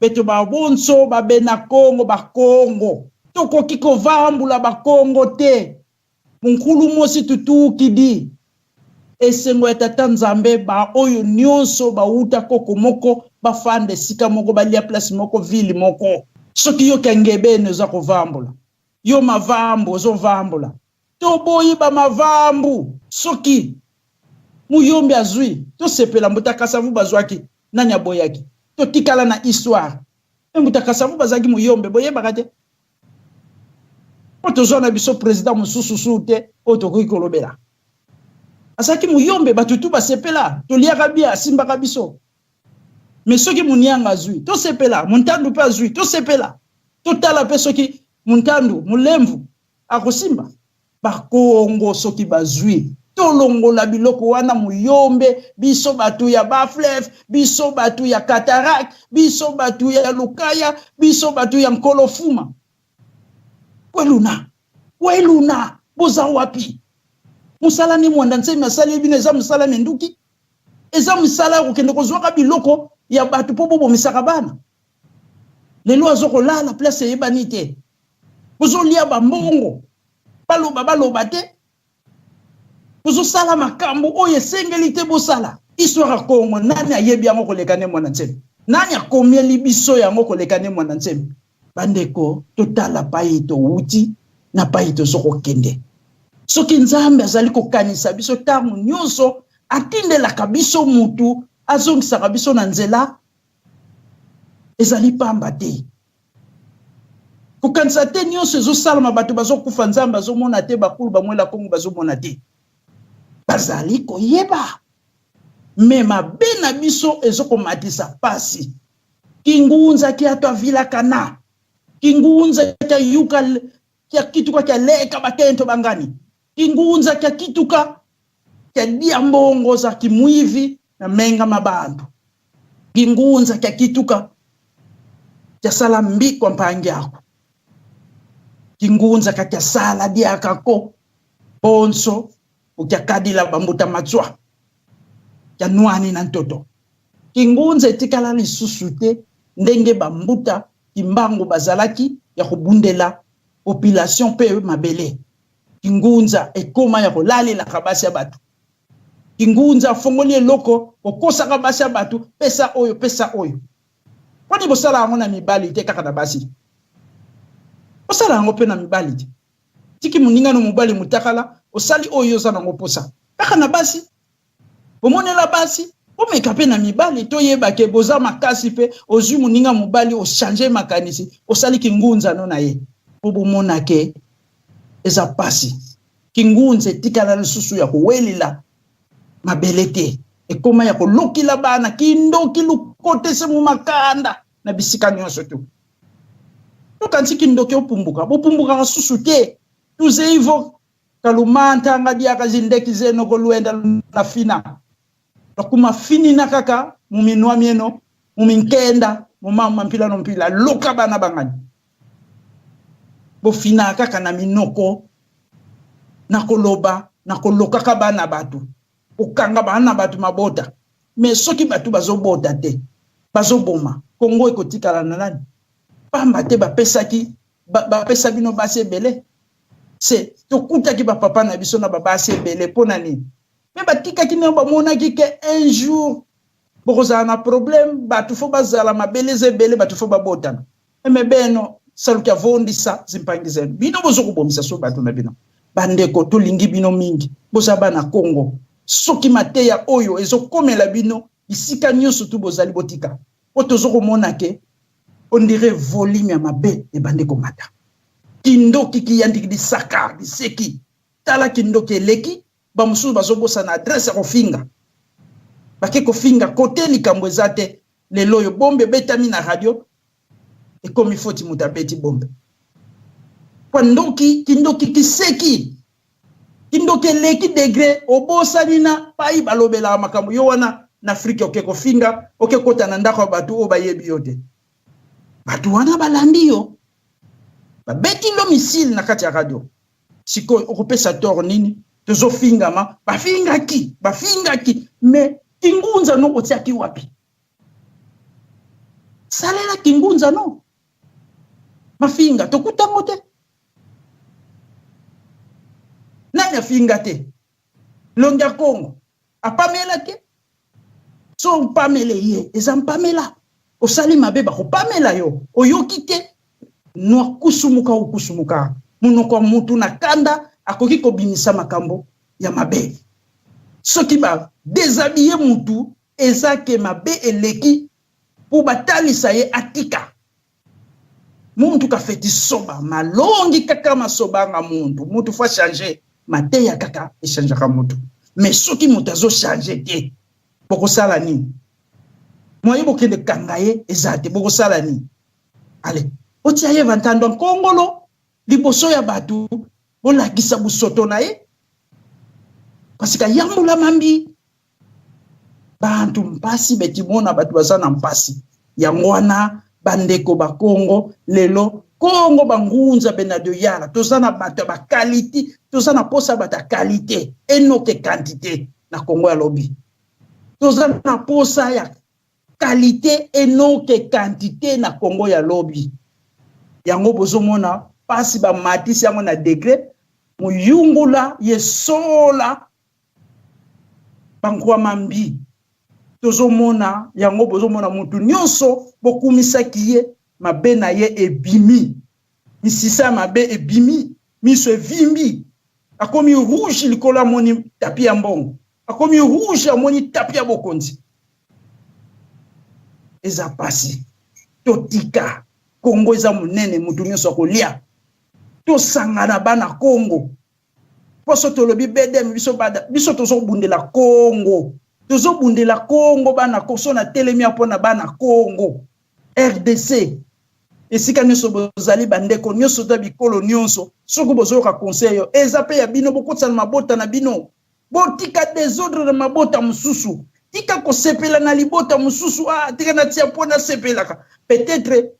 beto babonso babena Kongo, bakongo tokoki kovambula bakongo te. Munkulu mosi tutukidi esengo ya tata Nzambe, baoyo nyonso bauta koko moko, bafanda esika moko, balia place moko, ville moko. Soki yo Kengebeni oza kovambola, yo mavambu ozovambola, toboyi bamavambu. Soki Muyombe azwi, tosepela. Mbuta Kasavu bazwaki, nani aboyaki? Totikala na histoire. Me Mbuta Kasavu bazalaki Muyombe, boyebaka te mpo tozwa na biso président mosusu su te oyo tokoki kolobela. Azalaki Muyombe, bato tu basepela, toliaka bia, asimbaka biso. Me soki Munianga azwi, tosepela. Muntandu mpe azwi, tosepela. Totala mpe soki Muntandu Mulemvu akosimba. Bakongo soki bazwi, to Tolongola biloko wana muyombe, biso bato ya Bafleuve, biso bato ya Cataracte, biso bato ya Lukaya, biso bato ya Nkolofuma. Weluna, weluna, boza wapi? Mosala ni Mwanda Nsemi asali bino eza mosala minduki, eza mosala ya kokende kozwaka biloko ya bato mpo bobomisaka bana. Lelo azo kolala place eyebani te, bozolia bambongo, baloba baloba te, bozosala makambo oyo esengeli te bosala. Histoire ya Congo, nani ayebi yango koleka ne Mwanda Nsemi? Nani akomeli biso yango koleka ne Mwanda Nsemi? Bandeko, totala pai towuti na pai tozokokende. Soki Nzambe azali kokanisa biso ntango nyonso, atindelaka biso mutu azongisaka biso na nzela, ezali pamba te. Kokanisa te nyonso ezosalama, bato bazokufa, Nzambe azomona te, bakulu bamwela Kongo bazomona te, bazali koyeba. Me mabe na biso ezokomatisa pasi. Kingunza kia twa vilakana, kingunza kia yuka kia kituka kia leka bakento bangani, kingunza kia kituka kia dia mbongo za kimwivi na menga mabantu, kingunza kia kituka kia sala mbikwa mpangi yako, kingunza ka kia sala diakako bonso ukiakadila bambuta matswa kia nwani na ntoto. Kingunza etikala lisusu te ndenge bambuta kimbangu bazalaki ya kobundela population pe mabele. Kingunza ekoma ya kolalelaka basi ya bato. Kingunza afongoli eloko kokosaka basi ya bato, pesa oyo pesa oyo. Poni bosala yango na mibali te, kaka na basi? Bosala yango pe na mibali te. Tiki moninga no mobali mutakala, osali oyo oza nango posa. Kaka na basi. Bomonela basi, bomeka pe na mibali, toyeba ke boza makasi pe ozwi moninga mobali ochange makanisi, osali kingunza no na ye. Po bomona ke eza pasi. Kingunza etikala lisusu ya kowelela mabele te, ekoma ya kolokila bana kindoki lukotese mu makanda na bisika nyonso tu. Tokanisi kindoki opumbuka, bopumbukaka susu te. Tuzeivo kalumanta nga diaka zindeki zeno koluenda na fina. Bakuma finina kaka mu minwa mieno, mu minkenda, mu mama mpila no mpila, loka bana bangani. Bofina kaka na minoko, na koloba, na kolokaka bana bato, kokanga bana bato mabota. Mais soki bato bazobota te, bazoboma, Congo ekotikala na nani? Pamba te bapesaki, bapesa bino basi ebele. Se tokutaki ba papa na biso na ba basi ebele pona nini? Me batikaki nao, bamonaki ke un jour bokozala na problème, bato fo bazala mabele eza ebele, bato fo babotana. Eme beno saluki avondisa zimpangi zenu, bino bozo kobomisa so bato na bino. Bandeko, tolingi bino mingi, boza bana Congo. Soki mateya oyo ezokomela bino bisika nyonso tu bozali, botika po tozo komona ke on dirait volume ya mabe ebandi komata. Kindoki kiyandiki disaka diseki, tala kindoki eleki, ba mosusu bazobosana adresse ya kofinga, bake kofinga kote likambo eza te. Lelo oyo bombe ebetami na radio, ekomi foti moto abeti bombe. Kwa ndoki, kindoki kiseki, kindoki eleki degre, obosani na pai balobelaka makambo yo wana na Afrique, oke kofinga, oke kota na ndako ya bato oyo bayebi yo te. Bato wana balandi yo, babeti lo missile na kati ya radio. Sikoyo okopesa tort nini? Tozofingama, bafingaki, bafingaki, mais kingunza no otiaki wapi? Salela kingunza no mafinga tokutango te. Nani afinga te? Longi ya Congo apamela te. So mpamele ye eza mpamela, osali mabe bakopamela yo, oyoki te. Noa kusumuka okusumuka, monoko ya mutu na kanda akoki kobimisa makambo ya mabe. Soki ba déshabiller mutu eza ke mabe eleki po batalisa ye atika. Muntu kafeti soba malongi kaka masobanga muntu, mutu fa changer mateya kaka echangeaka mutu. Mais soki mutu azo changer te, bokosala nini? Moye bokende kanga ye eza te, bokosala nini? Ale otia ye vantando nkongolo liboso ya bato, bolakisa busoto na ye. Parce que yambula mambi bantu mpasi betimona bato baza na mpasi. Yango wana bandeko ba Kongo lelo Kongo bangunza bena de yala toza na bato ya ba qualité, toza na posa bato ya qualité et non que quantité na Kongo ya lobi. Toza na posa ya qualité et non que quantité na Kongo ya lobi. Yango bozomona pasi ba matisi yango na degré muyungula yesola bankwama mbi. Tozomona yango bozomona mutu nyonso bokumisaki ye mabe na ye ebimi, misisa mabe ebimi, miso evimbi, akomi rouge likolo amoni tapi ya mbongo, akomi rouge amoni tapi ya bokonzi. Eza pasi totika Kongo eza monene, mutu nyonso akolia. Tosangana bana Kongo. Poso tolobi BDM biso bada biso tozobundela Kongo. Tozobundela Kongo bana Kongo, so na telemi mpona bana Kongo. RDC esika nyonso bozali bandeko nyonso ta bikolo nyonso, soki bozoyoka conseil oyo eza pe ya bino, bokotisa na mabota na bino, botika desordre na mabota mosusu, tika kosepela na libota mosusu, ah tika na tia mpo nasepelaka. Peut-être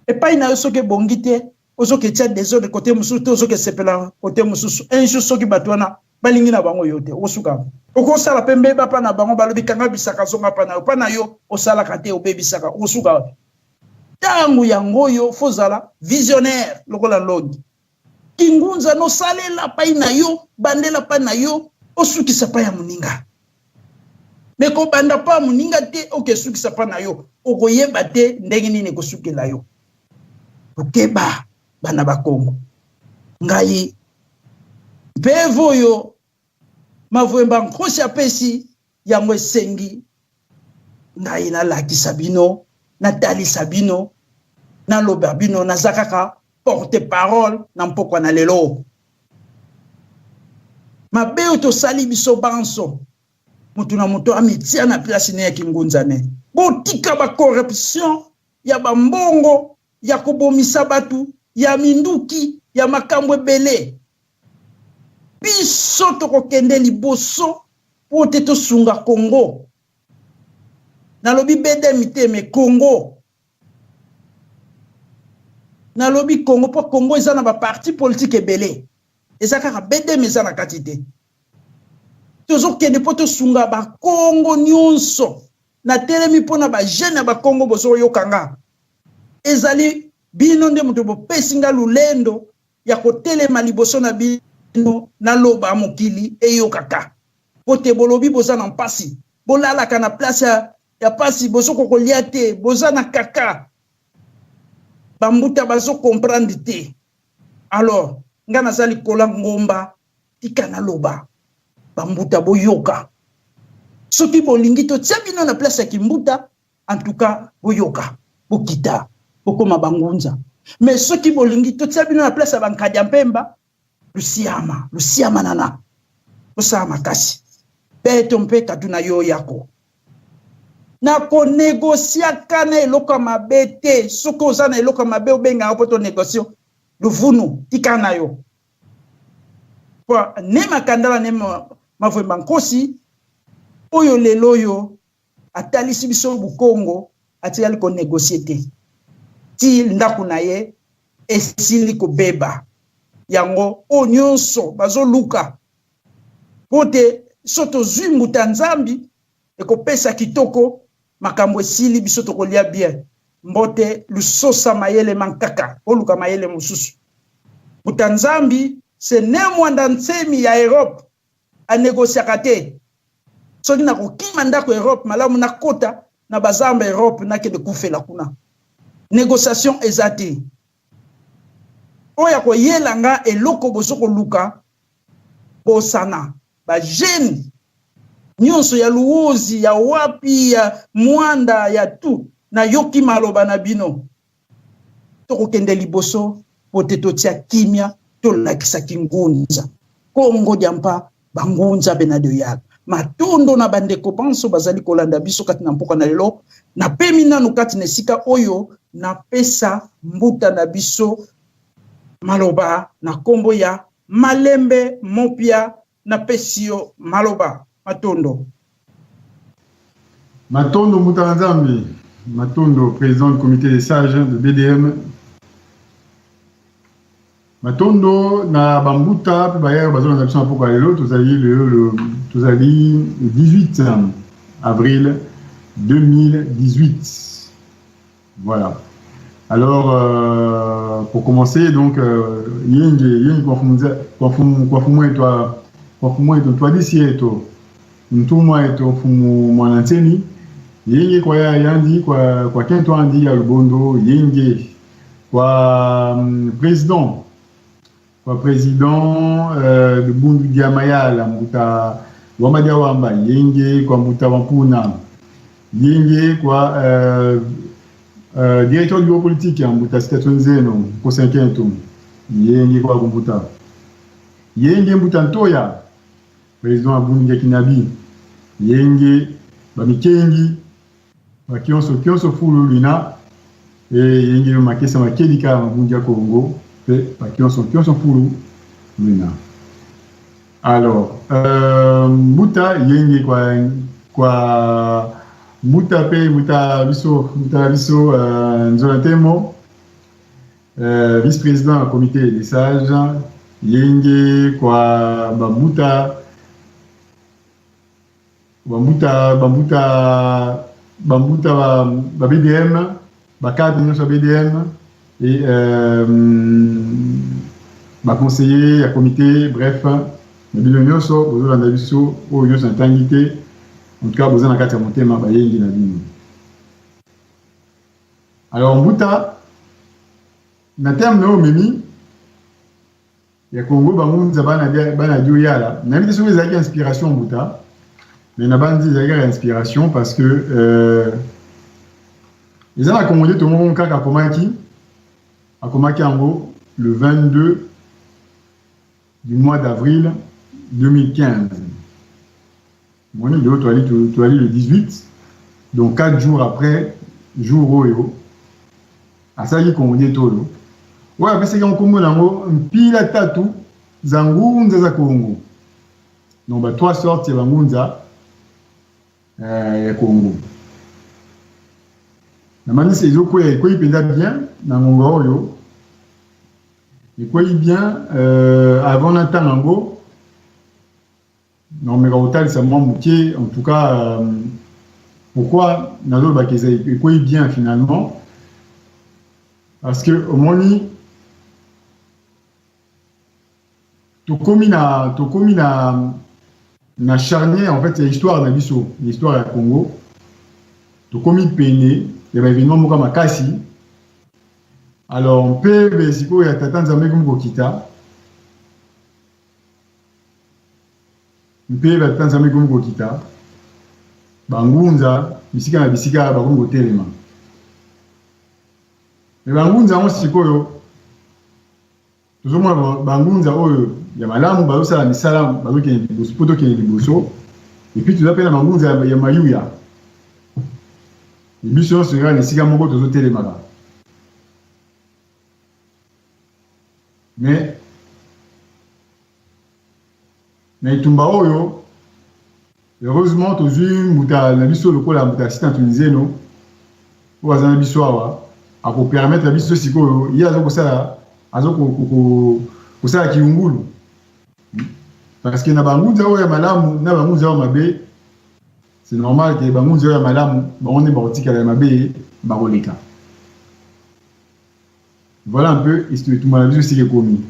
epai na yo soki ebongi te, ozoki tia desordre côté mosusu te, ozoki esepela côté mosusu. Un jour soki bato wana balingi na bango yo te, okosuka. Okosala pe mbeba pa na bango, balobi kanga bisaka zonga pa na yo, pa na yo osalaka te, obebisaka, okosuka wapi? Tango yango oyo fozala visionnaire lokola Longi. Kingunza no salela pai na yo, bandela pa na yo, osukisa pa ya moninga. Me kobanda pa moninga te, okesukisa pa na yo, okoyeba te ndenge nini ekosukela yo. Okeba bana ba Kongo. Ngai mpevo oyo Mavwemba Nkosi apesi yango esengi ngai nalakisa bino, natalisa bino, naloba bino, naza kaka porte-parole na mpokwa na lelo. Mabe oyo tosali biso banso, moto na moto amitia na place ne ya kingunza ne. Botika ba corruption ya ba mbongo, ya kobomisa bato, ya minduki, ya makambo ebele. Biso tokokende liboso po te tosunga Congo. Nalobi BDM te, mais Congo. Nalobi Congo po Congo eza na ba parti politique ebele. Eza kaka BDM eza na kati te. Tozokende po tosunga ba Congo nyonso. Natelemi po na ba jeune ya ba Congo bozoyoka nga. Ezali bino nde moto bopesi nga lulendo ya kotelema liboso na bino naloba mokili eyokaka. Po te bolobi boza na mpasi, bolalaka na place ya pasi, bozoko kolia te, boza na kaka. Bambuta bazo comprendre te. Alors, nga naza likola ngomba, tika naloba. Bambuta boyoka. Soki bolingi totia bino na place ya kimbuta, en tout cas boyoka, bokita, bokoma bangunza. Mais soki bolingi totia bino na place ya bankadia mpemba, lusiama, lusiama nana. Bosala makasi. Beto mpe katuna yo yako. Na konegosiaka na eloko ya mabe te. Soki oza na eloko ya mabe obengaka po to negocie. Luvunu, tika na yo. Po ne makandala ne mavwemba nkosi oyo lelo oyo atalisi biso Bukongo atikali ko négocier te. Ti ndako na ye esili kobeba. Yango oyo nyonso bazoluka po te so tozwi mbuta Nzambi ekopesa kitoko makambo esili biso tokolia bien. Mbote lusosa mayele mankaka oluka mayele mosusu. Mbuta Nzambi se ne mwanda nsemi ya Europe anegociaka te. Soki nakokima ndako Europe malamu nakota na bazamba Europe nakende kufela kuna. Négociation eza te. Oyo akoyela nga eloko bozo koluka bosana ba jeune nyonso ya Luozi ya wapi ya Mwanda ya tout nayoki maloba na bino. Tokokende liboso po te totia kimia tolakisa kingunza. Kongo diampa bangunza bena de yala. Matondo na bandeko banso bazali kolanda biso kati na mpoka na lelo. Napemi nanu kati na esika oyo napesa mbuta na biso maloba na kombo ya Malembe Mopia. Napesi yo maloba. Matondo. Matondo Mbuta na Nzambe. Matondo president du comité des sages de BDM. Matondo na bambuta mpe bayaka bazolanda biso na pokwa lelo tozali lelo tozali le 18 avril 2018. Voilà. Alors, euh, pour commencer, donc, euh, yenge, yenge kwa fumu, kwa fumu, kwa fumu eto, kwa fumu eto, twalisi eto, ntumwa eto, fumu mwana nsemi, yenge kwa ya yandi, kwa, kwa kento andi ya lubondo, yenge, kwa um, président, kwa président euh, de Bundu dia Mayala, mbuta Wamba dia Wamba, yenge kwa mbuta Wampuna, yenge kwa euh, euh, directeur du bureau politique mbuta Sitato Nzeno, Kosenkentu, yenge kwa mbuta yenge mbuta Ntoya, président ya Bundu dia Kinabi, yenge bamikengi Ba kionso kionso fulu lina e yenge yo makesa makelika mabungi ya Congo pe ba kionso kionso fulu lina. Alors euh, mbuta yenge kwa kwa mbuta pe mbuta biso mbuta biso euh, Nzola Ntemo euh, vice-président ya comité des sages yenge kwa bambuta Bambuta bambuta bambuta ba, ba BDM ba cadre nyonso ya BDM et euh, ba conseiller ya comité bref na bino nyonso bozolanda biso oyo nyonso natangi te en tout cas boza na kati ya motema bayengi na bino alors mbuta na terme na oyo omemi Ya Congo bangunza bana bana dio yala nayebi te soki ezalaki inspiration mbuta mais nabanzi ezalaki kaka inspiration parce que euh, eza na Congo nde moko kaka akomaki akomaki yango le 22 du mois d'avril 2015 moni lelo toali toali le 18 donc 4 jours après jour oyo asalaki Congo nde tolo oyo apesaki yango nkombo na yango mpila tatu za ngunza za Congo donc ba trois sortes ya bangunza euh, ya Congo namanisi ezokwea ekwei mpenza bien na ngonga oyo ekwei bien euh, avant natanga yango Nakomeka kotalisa mwa moke en tout cas euh, pourquoi nazolobaka eza ekwei bien finalement parce que omoni tokomi na tokomi na na charnière en fait ya histoire na biso histoire ya Congo tokomi pene ya ba événement moko makasi alors mpe sikoyo ya tata Nzambe ekomi kokita Mpe batata Nzambe ekomi kokita, bangunza bisika na bisika bakomi kotelema. Me bangunza yango sikoyo tozomona bangunza oyo ya malamu bazosala misala bazokende liboso mpo tokende liboso epuis toza mpe na bangunza ya mayuya biso nyonso kaka na esika moko tozotelemaka Mais na etumba oyo heureusement tozwi mbuta na biso lokola mbuta assistant tunisieno oyo aza na biso awa akopermettre biso sikoyo ye aza kosala aza kosala kiyungulu parce que na bangunza oyo ya malamu na bangunza oyo mabe c'est normal ke bangunza oyo ya malamu bango nde bakotikala ya mabe bakoleka Voilà un peu etumba na biso esika ekomi.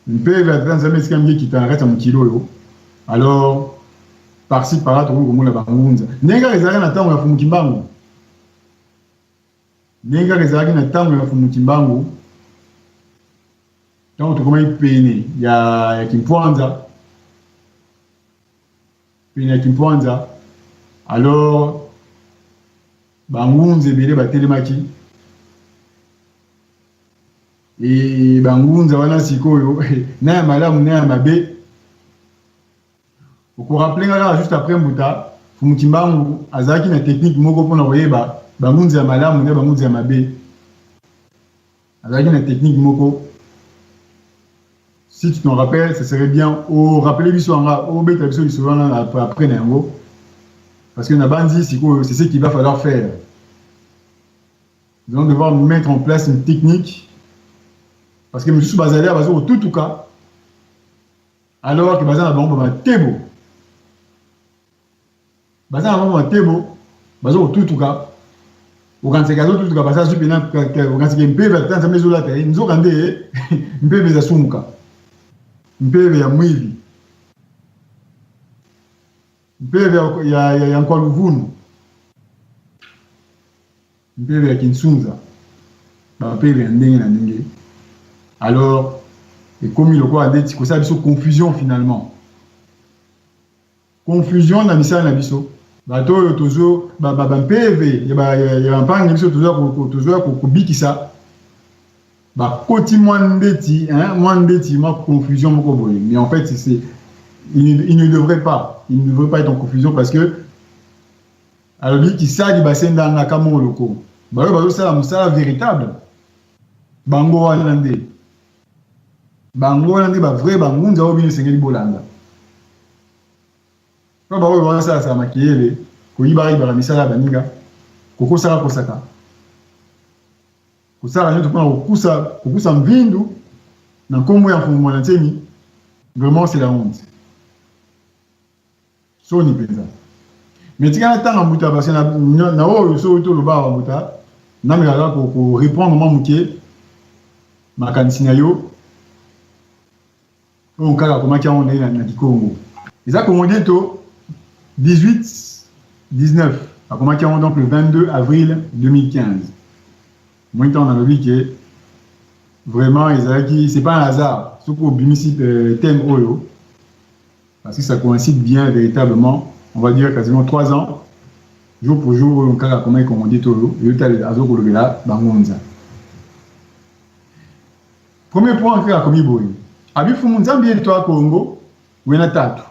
Mpe tata Nzambe esika mingi ekita na kati ya mokili oyo. Alors par-ci par-là tokoki komona bangunza. Ndenge kaka ezalaki na ntango ya Mfumu Kimbangu. Ndenge kaka ezalaki na ntango ya Mfumu Kimbangu. Ntango tokomaki pene ya, ya Kimpwanza, pene ya Kimpwanza, alors Bangunza ebele batelemaki e bangunza wana sikoyo na ya malamu na ya mabe okorappele nga kaka juste après mbuta Mfumu Kimbangu azalaki na technique moko mpona koyeba bangunza ya malamu na bangunza ya mabe azalaki na technique moko. Si tu t'en rappelles, ce serait bien o rappeler biso anga obeta biso lisolo wana après na yango, parce que na bandi sikoyo, c'est ce qu'il va falloir faire. Nous allons devoir mettre en place une technique, parce que mosusu bazali bazo kotutuka alors que baza na bango bamatebo, baza na bango matebo, bazo kotutuka. Okanisaka azotutuka, baza zwi mpena, okanisaka mpeve ata Nzambe ezolata ye, nzoka nde mpeve eza sumuka, mpeve ya mwivi, mpeve ya nkwaluvunu, mpeve ya kinsunza, bampeve ya ndenge na ndenge. Alors ekomi lokola ndeti kosala biso confusion, finalement confusion na misala na biso. Bato oyo tozo bampeve ya bampangi biso tozoya kobikisa, bakoti mwa ndeti, mwa ndeti mwa confusion moko boye. Mais en fait, c'est il ne devrait pas, il ne devrait pas être en confusion, parce que alobi kisali basendanga kamoloko, baoyo bazosala mosala véritable, bango wana nde, bango wana nde bavrai bangunza oyo bino esengeli bolanda. Mpo baoyo bazosalasala makeyele, koyibayibaka misala ya baninga, kokosaka kosaka, kosala nyonso mpona kokusa kokusa mvindu na nkombo ya Mfumu Mwana Nsemi, vraiment c'est la honte, soni mpenza. Mais tika natanga mbuta, parce que na oyo soki toloba awa, mbuta, namekaka korépondre mwa moke makanisi na yo oyo kaka akomaki yango ndenge na Kikongo. Eza Kongo Dieto 18 19, akomaki yango donc le 22 avril 2015. Moi ntango nalobi ke vraiment ezalaki, c'est pas un hasard soki obimisi thème oyo, parce que ça coïncide bien véritablement, on va dire quasiment 3 ans jour pour jour, oyo kaka akomaki Kongo Dieto oyo eyotala azokolobela bangunza. Premier point kaka akomi boye, abifumu Nzambe ye to Akongo wena tatu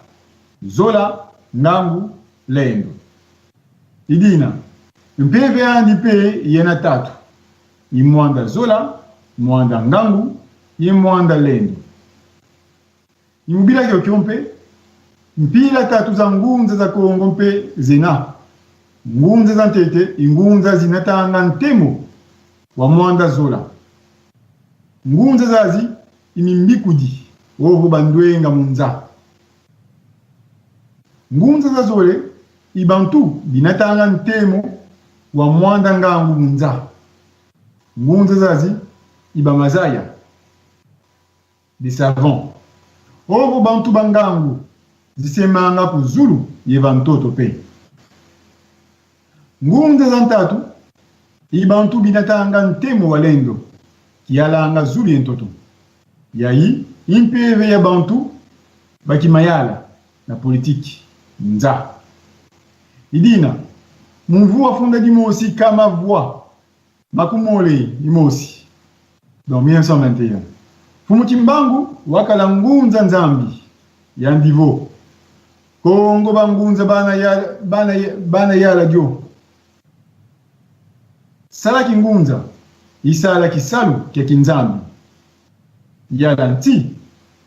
zola ngangu lendo idina mpeve andi mpe yena tatu imwanda zola mwanda ngangu ye mwanda lendo imubilaki okyo mpe mpila tatu za ngunza za Kongo mpe zena ngunza za ntete ingunza zinatanga ntemo wa mwanda zola ngunza zazi imimbikudi ovo bandwenga munza ngunza za zole ibantu binatanga ntemo wa mwanda ngangu munza ngunza zazi ibamazaya, des savants, ovo bantu bangangu zisemanga ku zulu ye bantoto pe ngunza za ntatu ibantu binatanga ntemo wa lendo kiyalanga zulu ye ntoto yayi impeve ya bantu bakimayala na politiki nza idina muvu afunda dimosi kama voi makumole imosi. Donc 1921 Fumu Kimbangu wakala ngunza Nzambi ya ndivo Kongo bangunza bana ya bana bana ya radio salaki ngunza isalaki salu kya kinzambi yala nti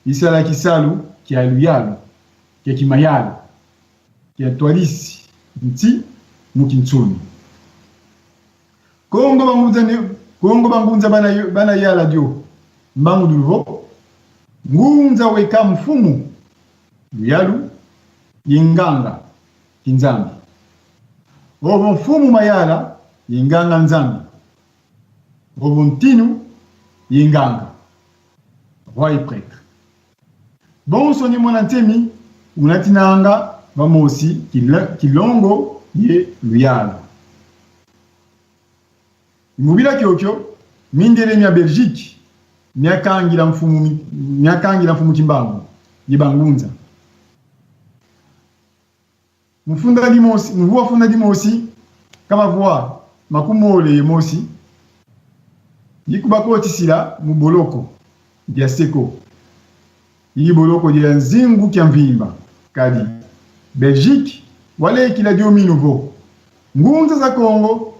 isalaki salu kya luyalu kya kimayalu kya twalisi nti mukintsuni Kongo bangunza ne Kongo bangunza bana bana ya radio mbangu duluvo ngunza weka mfumu luyalu yinganga kinzambi ovo mfumu mayala yinganga nzambi ovo ntinu yinganga, roi et prêtre. Bonso ni mwana ntemi unatinanga vamosi kilongo ye luyalu imubila kyokyo mindele mya Belgique myakangila mfumu, myakangila mfumu Kimbangu ye bangunza mufunda dimosi muvu afunda dimosi kama voa makumole ye mosi yikubakotisila mu boloko dia seko iyi boloko dia nzingu kya mvimba kadi Belgique walekila diomi nouveau ngunza za Congo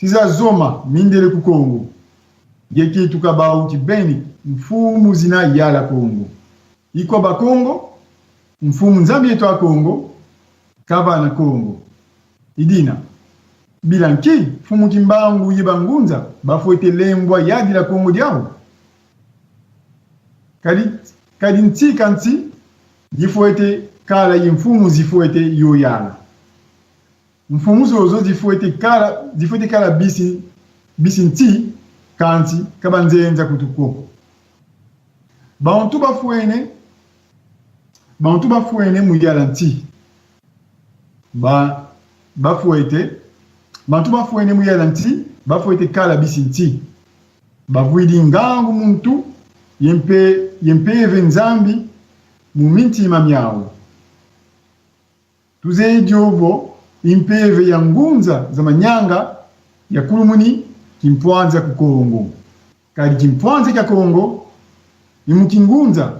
sizazoma mindele ku Congo yekitu kabau kibeni mfumu zina yala Congo. Ikwa bakongo, mfumu Nzambi yetu a Kongo, kavana Kongo. Idina, bila nki mfumu Kimbangu ye bangunza bafuete lembwa yadila Kongo diawu? Kadi, kadi ntsika ntsi yifuete kala ye mfumu zifuete yoyala. Mfumu zozo zifuete kala, zifuete kala bisi, bisi ntsi kantsi kabanzenza kutuko. Bantu bafuene, bantu bafuene muyala ntsi. Ba, bafuete, bantu bafuene muyala ntsi, bafuete kala bisi ntsi. Bavuidi ngangu muntu yempe, yempeve Nzambi mu mintima miawu. Tuzeidiovo impeve ya ngunza za manyanga ya kulumuni kimpwanza ku Kongo. Kadi kimpwanza kya Kongo ni mu kingunza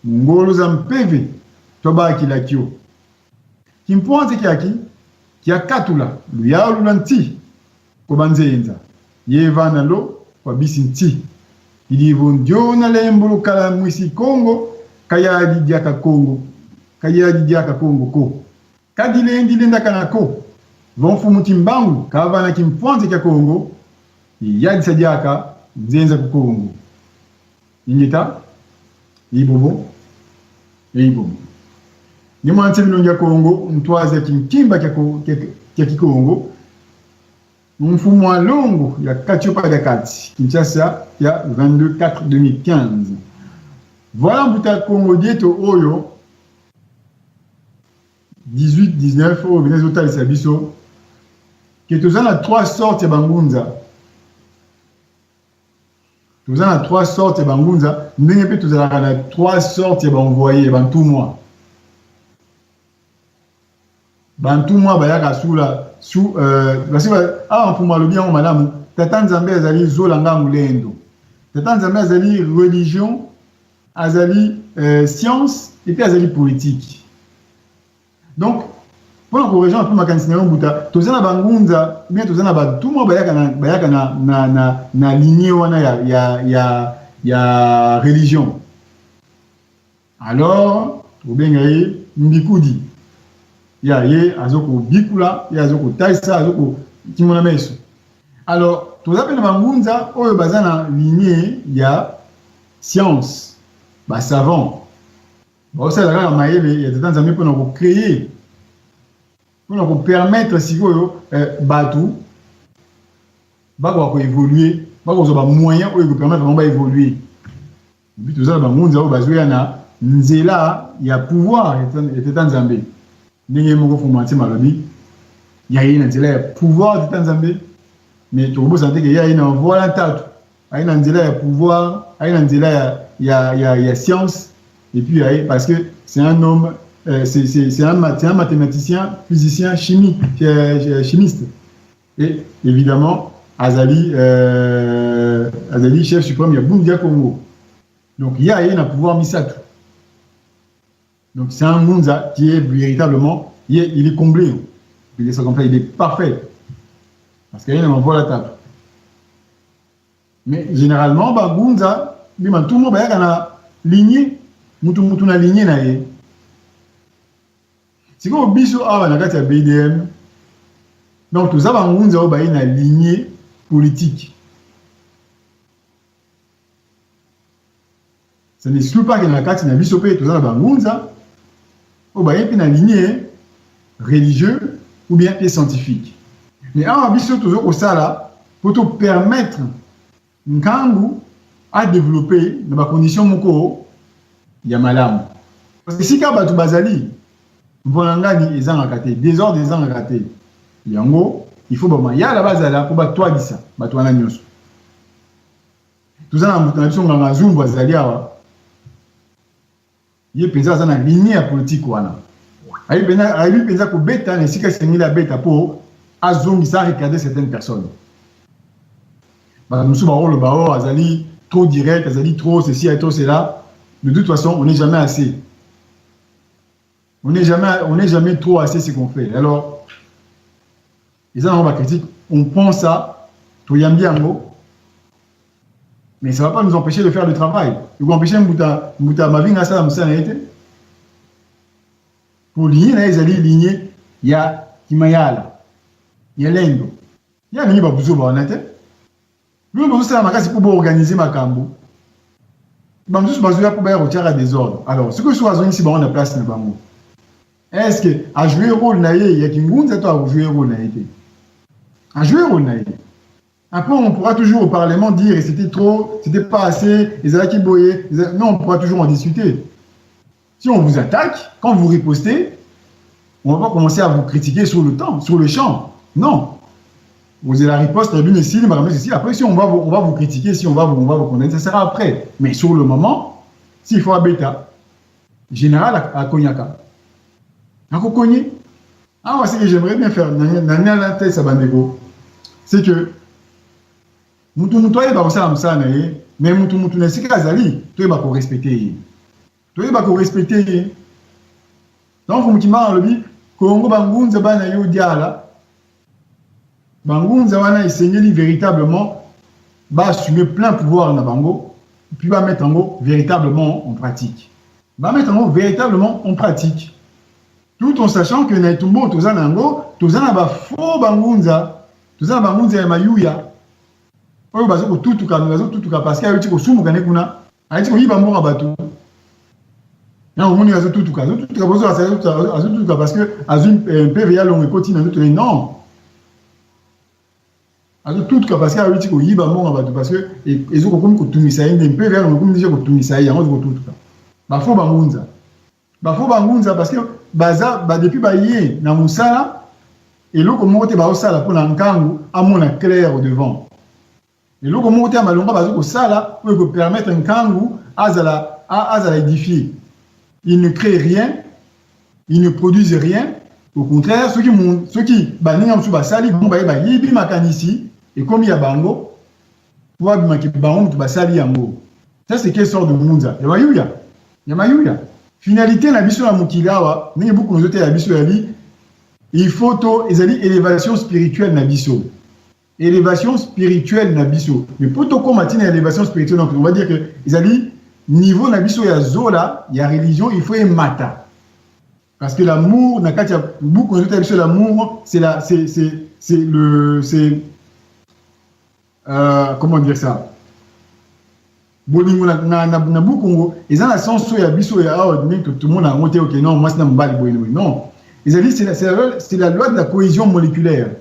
mu ngolo za mpeve twabakilakyo. Kimpwanza kyaki kyakatula luyalu lwa ntsi kwa banzenza yevana lo kwa bisi ntsi. Idivo ndyona lembo lukala mwisi Kongo kayadi dyaka Kongo kayadi dyaka Kongo ko. Kadilendi lendakana ko vomfumu Kimbangu kavana kimpwanza kya Kongo yadisa dyaka nzenza ku Kongo. Ingeta ibobo eibobo. Ni mwanse bilongi ya Kongo ntwaza kinkimba kya Kikongo mfumu wa longo ya Katiopa ya kati Kinshasa ya 22 4 2015. Voilà mbuta Kongo dieto oyo 18 19 oyo bino ezotalisa biso ke toza na trois sortes ya bangunza. Toza na trois sortes ya bangunza, ndenge mpe tozalaka na trois sortes ya baenvoye bantumwa. Bantumwa bayaka sula su euh, basi awa mfumu alobi yango malamu. Tata Nzambe azali zola ngangu lendo. Tata Nzambe azali religion, azali euh, science et puis azali politique. Donc pona ko rejoindre mpe makanisi na yo mbuta, toza na bangunza bien toza na batumwa bayaka na bayaka na na na, na lignée wana ya ya ya ya religion. Alors tokobenga ye mbikudi ya ye azokobikula ye azokotalisa azokokimona meso. Alors toza mpe na bangunza oyo baza na lignée ya science, ba savant baosalela kaka mayele ya Tata Nzambe mpona ko créer, mpona ko permettre sikoyo eh, bato bakoka ko évoluer, bakozwa ba moyen oyo ekopermettre bango ba évoluer. Epuis toza na bangunza oyo bazoya na nzela ya pouvoir ya Tata Nzambe, ndenge ye moko Mfumu Antima alobi ya ye na nzela ya pouvoir ya Tata Nzambe. Mais tokobosana te ke ye aye na voie ntatu, aye na nzela ya pouvoir, aye na nzela ya, ya, ya, ya science, et puis aye parce que c'est un homme euh, c'est un, un mathématicien, physicien, chimie, euh, chimiste. Et évidemment, azali, euh, azali chef suprême ya Bundu ya Congo. Donc, il y a un pouvoir misato. Donc, c'est un Ngunza qui est véritablement, il est, il est comblé. Il est ça comme ça, il est parfait. Parce qu'il y a un la table. Mais généralement, ba Ngunza, bima tout le monde, ba na lignée, mutu mutu na lignée na ye. Sikoyo biso awa na kati ya BDM, donc toza ba Ngunza oyo baye na lignée politique. Ça n'exclut pas que na kati na biso pe toza na ba Ngunza oyo baye pe na lignée religieux ou bien pe scientifique. Mais awa biso tozo kosala po to permettre Nkangu a developper na ba conditions moko ya malamu. Parce que esika batu bazali, mvualangani ezangaka te, desordre ezangaka te. Yango il faut ba mayala bazala po batwalisa batu wana nionso. Toza na moto na biso Nganga Zumbu azali awa. Ye penza aza na lignee ya politique wana. Ayebi penza, ayebi penza kobeta na esika esengeli abeta po azongisa, a recadrer certaines personnes. Bato mosusu bakoloba oh azali trop direct, azali trop ceci, trop cela. De toute façon, on n'est jamais assez. On n'est jamais, on n'est jamais trop assez ce qu'on fait. Alors, eza nango ba critique, on prend ça, toyambi yango. Mais ça va pas nous empêcher de faire le travail. Ekoempêche mbuta mbuta Mavinga asala mosala na ye te. Po lignée na ye ezali lignée ya Kimayala, ya Lendo. Ye alingi ba buzoba wana te. Bino bozosala makasi mpo boorganize makambo, bamosusu bazoya mpo baya kotiaka desordre. Alors soki soki azongisi bango na place na bango, est ce que ajoue rôle na ye ya kingunza to ajoue rôle na ye te? Ajoue rôle na ye. Après, on pourra toujours au Parlement dire c'était trop, c'était pas assez, ezalaki boye. Non, on pourra toujours en discuter. Si on vous attaque, quand vous ripostez, on va pas commencer à vous critiquer sur le temps, sur le champ. Non. Vous avez la riposte, ici. Après, si on va vous, on va vous critiquer, si on va vous, on va vous condamner, ça sera après. Mais sur le moment, s'il faut abeta, général à Konyaka. À Kokonye. Ah, moi, ce que j'aimerais bien faire, c'est que mutu mutu ayeba kosala mosala na ye, mais mutu mutu na esika azali, toyeba korespecte ye, toyeba korespecte ye. Donc Mokima alobi Kongo bangunza bana yo diala, bangunza wana esengeli véritablement baassumer plein pouvoir na bango, puis bamettre yango véritablement en pratique, bamettre yango véritablement en pratique, tout en sachant que na etumbu toza na yango, toza na bafaux bangunza, toza na bangunza ya mayuya oyo baza kotutuka, bazotutuka parce que ayoti kosumuka nde kuna, ayoti koyiba mbongo bato. Na omoni azotutuka, azotutuka, bozo azotutuka parce que azwi mpeve ya longo ekoti na nzoto. Non, azotutuka parce que ayoti koyiba mbongo bato, parce que ezokokomi kotungisa ye nde mpeve ya longo ekomi déjà kotungisa ye, yango azokotutuka. Bafaux bangunza, bafaux bangunza, parce que baza ba depuis baye na mosala, eloko moko te baosala mpona nkangu amona clair devant. Eloko moko te ya malonga baza kosala oyo ekopermettre nkangu azala édifié. Il ne crée rien, il ne produise rien. Au contraire, soki soki baninga mosusu basali bango, baye bayibi makanisi, ekomi ya bango, po babimaki bango moto basali yango. Ça, c'est quelle sorte de ngunza ya mayuya, ya mayuya? Finalité na biso na mokili awa, ndenge buku nozoteya biso, yabi il faut to ezali élévation spirituelle na biso, élévation spirituelle na biso. Mais po tokóma ntina élévation spirituelle, donc on va dire que ezali niveau na biso ya zola ya religion, il faut emata, parce que l'amour, na kati ya buku nozoteya biso, l'amour, c'est la c'est le c'est comment dire ça, bolingo na bukongo eza na sens oyo ya biso ya awa ndenge tomona yango te. Ok, non, mwasi na mobali boye boye, non. Ezali c'est la loi de la cohésion moléculaire.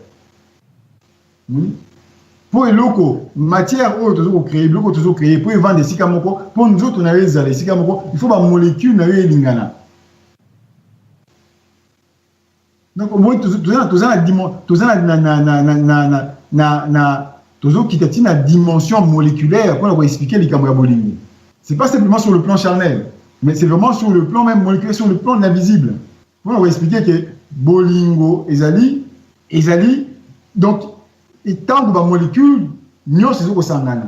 Mpo eloko matière oyo toza kocréer, biloko tozo créer, mpo evanda esika moko, mpo nzoto na yo ezala esika moko, il faut bamolécule na yo elingana. Donc omoni, toza na tozokita ntina dimension moléculaire mpona koexpliquer likambo ya bolingo. C'est pas simplement sur le plan charnel, mais c'est vraiment sur le plan même moléculaire, sur le plan de l'invisible, mpona koexpliquer ke bolingo ezali donc ntango bamolécule nyonso ezokosangana.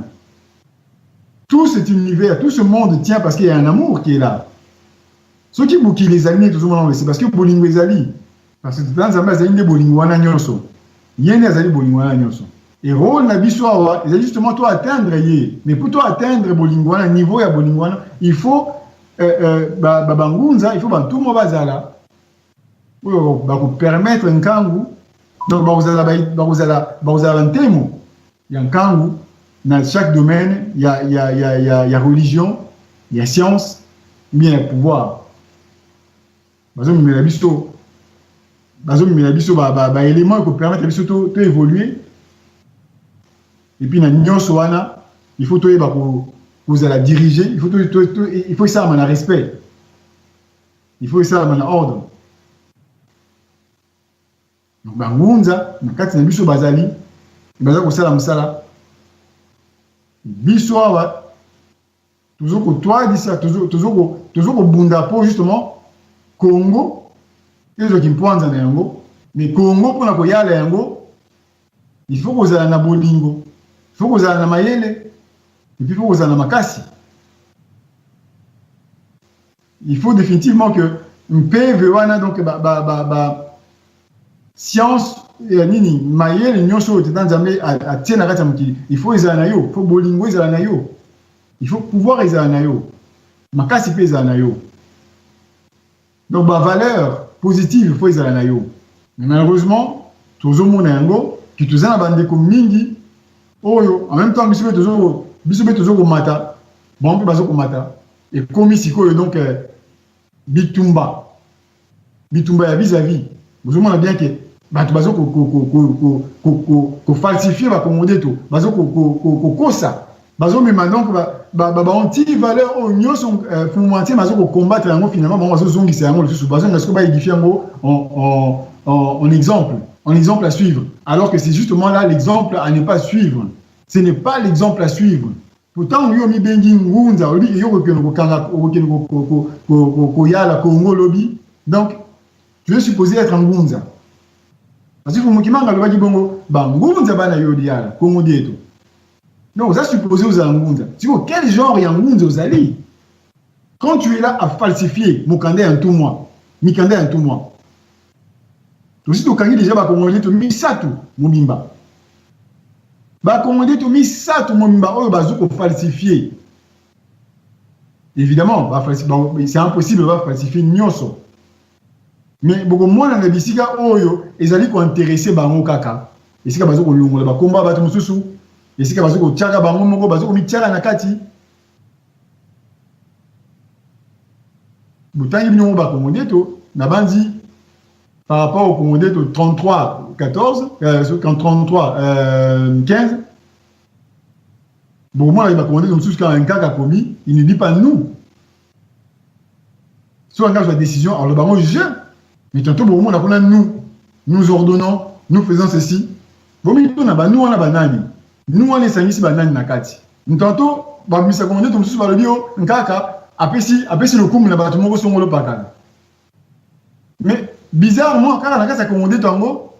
Tout cet univers, tout ce monde tient parce qu'il y a un amour qui est là. Soki mokili ezali ndenge tozomona, c'est parce que bolingo ezali, parce que tata Nzambe azali nde bolingo wana nyonso, ye nde azali bolingo wana nyonso. Et rôle na biso awa ezali justement to atteindre ye. Mais pour to atteindre bolingo wana, niveau ya bolingo wana, il faut bangunza, il faut bantumwa bazala oyo bakopermettre nkangu, donc bakozala bantemo ya nkangu na chaque domaine ya religion, ya science bien ya pouvoir. Bazomemela biso baélément ekopermettre biso to évoluer. Et puis na nyonso wana, il faut toyeba kozala diriger, il faut esalama na respect, il faut esalama na ordre. Donc bangunza na kati na biso bazali, baza kosala mosala. Biso awa tozo kotwadisa, tozo kobunda mpo justement Congo ezwaki mpwanza na yango. Mais Congo, mpona koyala yango, il faut kozala na bolingo, il faut kozala na mayele, et puis il faut kozala na makasi. Il faut définitivement que mpeve wana, donc ba science ya nini, mayele nyonso oyo tata Nzambe atie na kati ya mokili, il faut ezala na yo, faut bolingo ezala na yo. Il faut pouvoir ezala na yo, makasi mpe ezala na yo. Donc ba valeur positive faut ezala na yo. Mais malheureusement tozomona yango ki toza na bandeko mingi oyo en même temps biso mpe tozo biso mpe tozo komata, bango mpe bazo komata, ekomi sikoyo donc bitumba bitumba ya vis-à-vis. Bozomona bien ke bato bazo kofalsifie bakongo to bazo kokosa, bazomema donc ba-anti-valeur oyo nyonso Mfumu Ntima bazo kocombattre yango. Finalement bango bazozongisa yango lisusu, bazonga sikoyo baédifie yango en exemple à suivre, alors que c'est justement là l'exemple à ne pas suivre. Ce n'est pas l'exemple à suivre. Pourtant yo mibengi ngunza, olobi yo kokende kokanga, okokende koyala Kongo lobi, donc tu es supposé être ngunza, parce que Mfumu Kimbangu alobaki bongo, bangunza bana yo diala Kongo dieto. Donc oza supposé ozala ngunza. Siko quel genre ya ngunza ozali quand tu es là à falsifier mokanda ya ntumwa, mikanda ya ntumwa? Tosi tokangi déjà bakongolais to misato mobimba, bakongolais to misato mobimba oyo bazo kofalsifie. Évidemment c'est impossible bafalsifie nyonso, mais bokomona na bisika oyo ezali kointéresser bango kaka, esika bazo kolongola bakombo ya bato mosusu, esika bazo kotiaka bango moko, bazo komitiaka na kati. Botangi bino bakongo to na bandi par rapport au Kongo to 33 14, 33 15. Bon, moi bakongo to mosusu, kaka nkaka komi, il ne dit pas nous. So engage la décision, alors bango je, mais tantôt bomona kuna nous, nous ordonnons, nous faisons ceci. Bomituna ba nous wana banani? Nous wana esangisi banani na kati? Tantôt babimisa Kongo to mosusu, balobi o nkaka apesi lokumu na bato moko songolo pakala. Mais bizarrement kaka na kati ya Kongo to yango,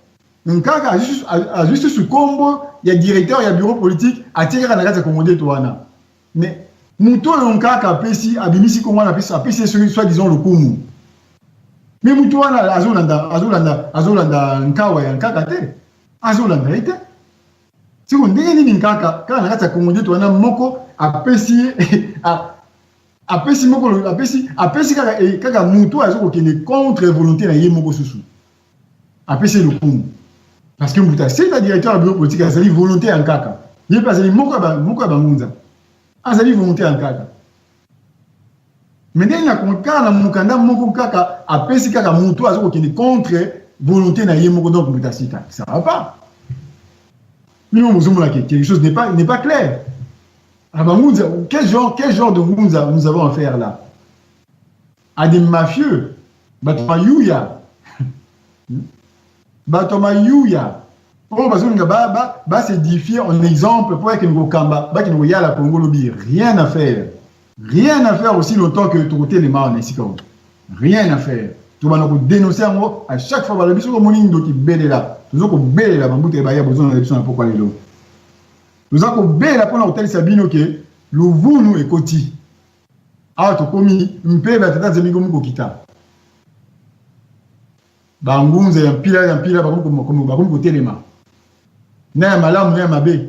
nkaka azwi susu nkombo ya directeur ya bureau politique, atie kaka na kati ya Kongo to wana. Mais moto oyo nkaka apesi, abimisi nkombo wana, apesi ye soki soi disant lokumu, mais moto wana azolanda nkawa ya nkaka te, azolanda ye te. Siko ndenge nini nkaka kaka na kati ya Kongo to wana moko apesi ye, apesi moko, apesi kaka moto aza kokende contre volonté na ye moko, susu apesi ye lokumu? Parce que moto aseta directeur ya bureau politique azali volonté ya nkaka, ye mpe azali moko ya bangunza, azali volonté ya nkaka. Mais ndenge na kaka na mokanda moko kaka apesi kaka moto aza kokende contre volonté na ye moko, donc moto asika, ça va pas. Bino bozomona que quelque chose n'est pas clair. Ah bah, ngunza, quel genre de ngunza nous avons affaire là? À des mafieux, bato mayuya, bato mayuya oyo bazolinga bas'édifier en exemple mpo bakende kokamba, bakende koyala Kongo lobi. Rien à faire, rien à faire aussi longtemps que tokotelema wana esika oyo. Rien à faire. Tobanda kodénoncer yango à chaque fois. Balobi soki omoni ndoki, belela. Toza kobelela bambuta baya bozona biso na pokwa lelo. Toza kobelela mpona kotalisa bino ke luvunu ekoti awa, tokomi mpe batata nzambe komi kokita, bangunza ya mpila ya mpila bakomi kotelema na ya malamu na ya mabe.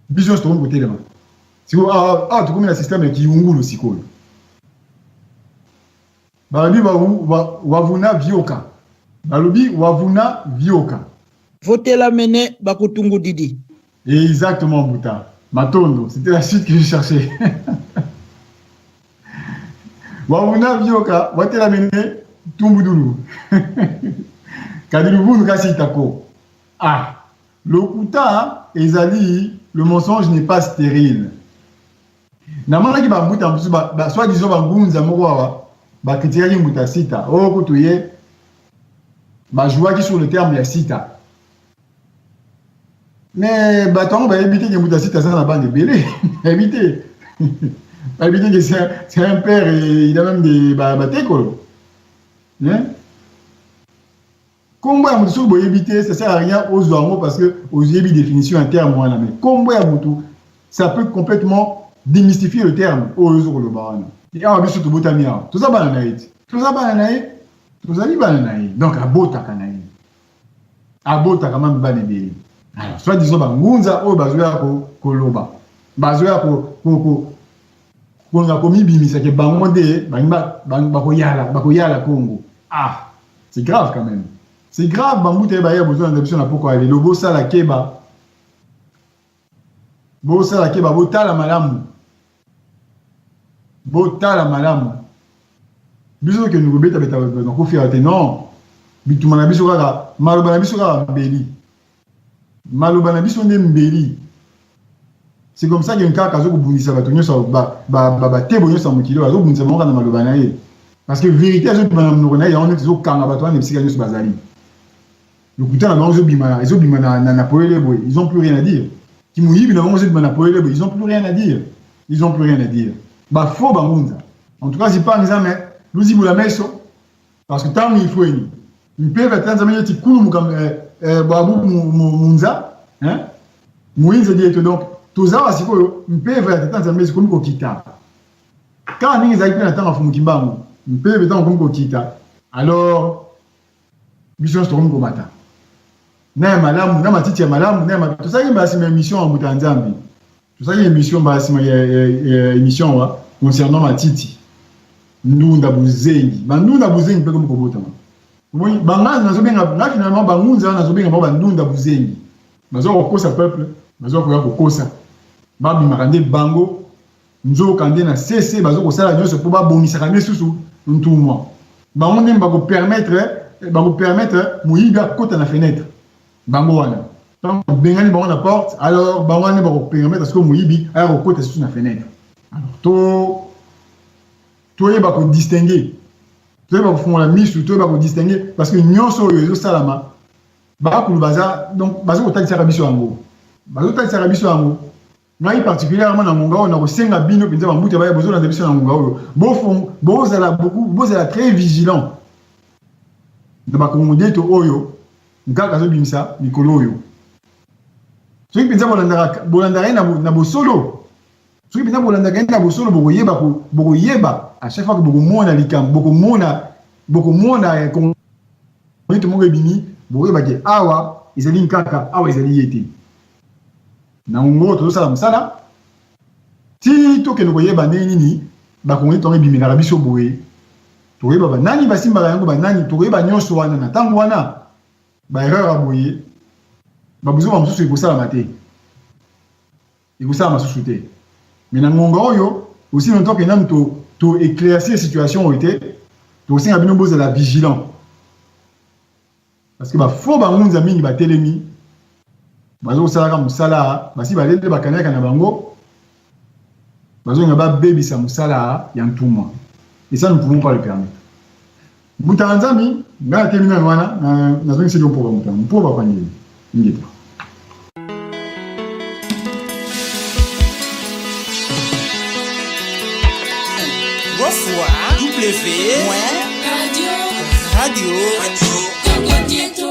Biso nyonso tokomi kotelema sikoyo. Awa tokomi na système ya kiyungulu. Sikoyo balobi wavuna vioka, balobi wavuna vioka. Votela mene bakutungu didi. Exactement, Mbuta. Matondo, c'était la suite que je cherchais. Wavuna vioka, watela mene tumbudulu. Kadi luvunu kasi itako. Ah, lokuta ezali, le mensonge n'est pas stérile. Namonaki bambuta mosusu, soi disant bangunza moko awa, bakritikaki mbuta sita oyo kutu ye bajouaki sur le terme ya sita, mais bato yango bayebi te ke mbuta sita aza na bana ebele. Bayebi te, bayebi te ke c'est un père et il a même des batekolo. Kombo ya motu soki boyebi te, ça sert à rien ozwa yango, parce que oyebi définition ya terme wana, mais kombo ya motu, ça peut complètement démystifier le terme oyo ozo koloba wana. Awa biso tobotami awa, toza bana na ye ti, toza bana na ye, tozali bana na ye. Donc abotaka na ye, abotaka mami bana ebele. Alors soi disant bangunza oyo bazoya koloba. Bazoya ko ko ko kolinga komibimisa ke bango nde balingi bakoyala bakoyala Congo. Ah, c'est grave quand même. C'est grave bambuta ye baye bozolanda biso na poko ya lelo bosala keba. Bosala keba botala malamu. Botala malamu. Biso tokende kobeta beta makofi awa te non. Bituma na biso kaka maloba na biso kaka mbeli. Maloba na biso nde mbeli. C'est comme ça que Nkaka azo kobundisa bato nyonso ba ba ba batebo nyonso ya mokili oyo azo kobundisa bango kaka na maloba na ye. Parce que verite azobima na monoko na ye yango neti ezokanga bato wana bisika nyonso bazali. Lokuta na bango ezobima ezobima na, na, na polele boye. Ils ont plus rien à dire. Kimoyibi na bango ezobima na polele boye. Ils ont plus rien à dire. Ils ont plus rien à dire. Ba faux bangunza. En tout cas, zipa nzambe luzibula meso parce que ntango ifweni mpeve ata nzambe yeti kulumuka eh, eh, babu munza hein? Muinze dieto donc toza wa sikoyo mpeve ya tata nzambe ekomi kokita kaka ndenge ezalaki mpe na ntango ya Mfumu Kimbangu mpeve ntango ekomi kokita alors biso nyonso tokomi komata na ya malamu na matiti ya malamu na ya mabe. Tosalaki mbala nsima émission ya mbuta ya nzambe, tosalaki émission mbala nsima ya émission wa concernant matiti ndunda buzengi, bandunda buzengi mpe komi kobotama. Omoni banga nazobenga nga finalement bangunza nazobenga bango bandunda buzengi, baza kokosa peuple, baza koya kokosa, babimaka nde bango nzoka nde na sese bazo kosala nyonso mpo babongisaka nde susu ntumwa. Bango nde bakopermettre moyibi akota na fenêtre. Bango wana ntango bengani bango na porte, alors bango wana nde bakopermettre sikoyo moyibi aya kokota susu na fenêtre. Alors to toyeba kodistingue, toyeba kofungola misu, toyeba kodistingue parce que nyonso oyo ezosalama bakulu baza donc bazo kotalisaka biso yango, bazotalisaka biso yango. Ngai particulièrement na ngonga oyo nakosenga bino mpenza bambuta baya bozolanda biso na ngonga oyo bozala beaucoup, bozala très vigilant na bakongodeto oyo Nkaka azobimisa mikolo oyo. Soki mpenza bolandaka ye na bosolo, soki mpenza bolandaka ye na bosolo, bokoyeba bokoyeba à chaque fois que bokomona likambo, bokomona bokomona kongodeto moko ebimi, bokoyeba ke awa ezali Nkaka, awa ezali ye te. Na ngongo tozosala mosala ti tokende koyeba ndenge nini bakonzi ntango ebimelaka biso boye, tokoyeba banani basimbaka yango, banani, tokoyeba nyonso wana. Na ntango wana baerreur ya boye, babuzoba mosusu ekosalama te, ekosalama susu te. Mais na ngonga oyo aussi longtemps que nanu to to éclaircir situation oyo te, tokosenga bino bozala vigilant parce que ba faux bangunza mingi batelemi bazo kosalaka mosala, basi balele bakaniaka na bango, bazolinga babebisa mosala ya ntumwa et ça nous pouvons pas le permettre. Mbuta na nzambi ngai natemi nanu wana, nazongiseli yo mpoka mutanga mpo bakwangeli ingeta. W Radio. Radio.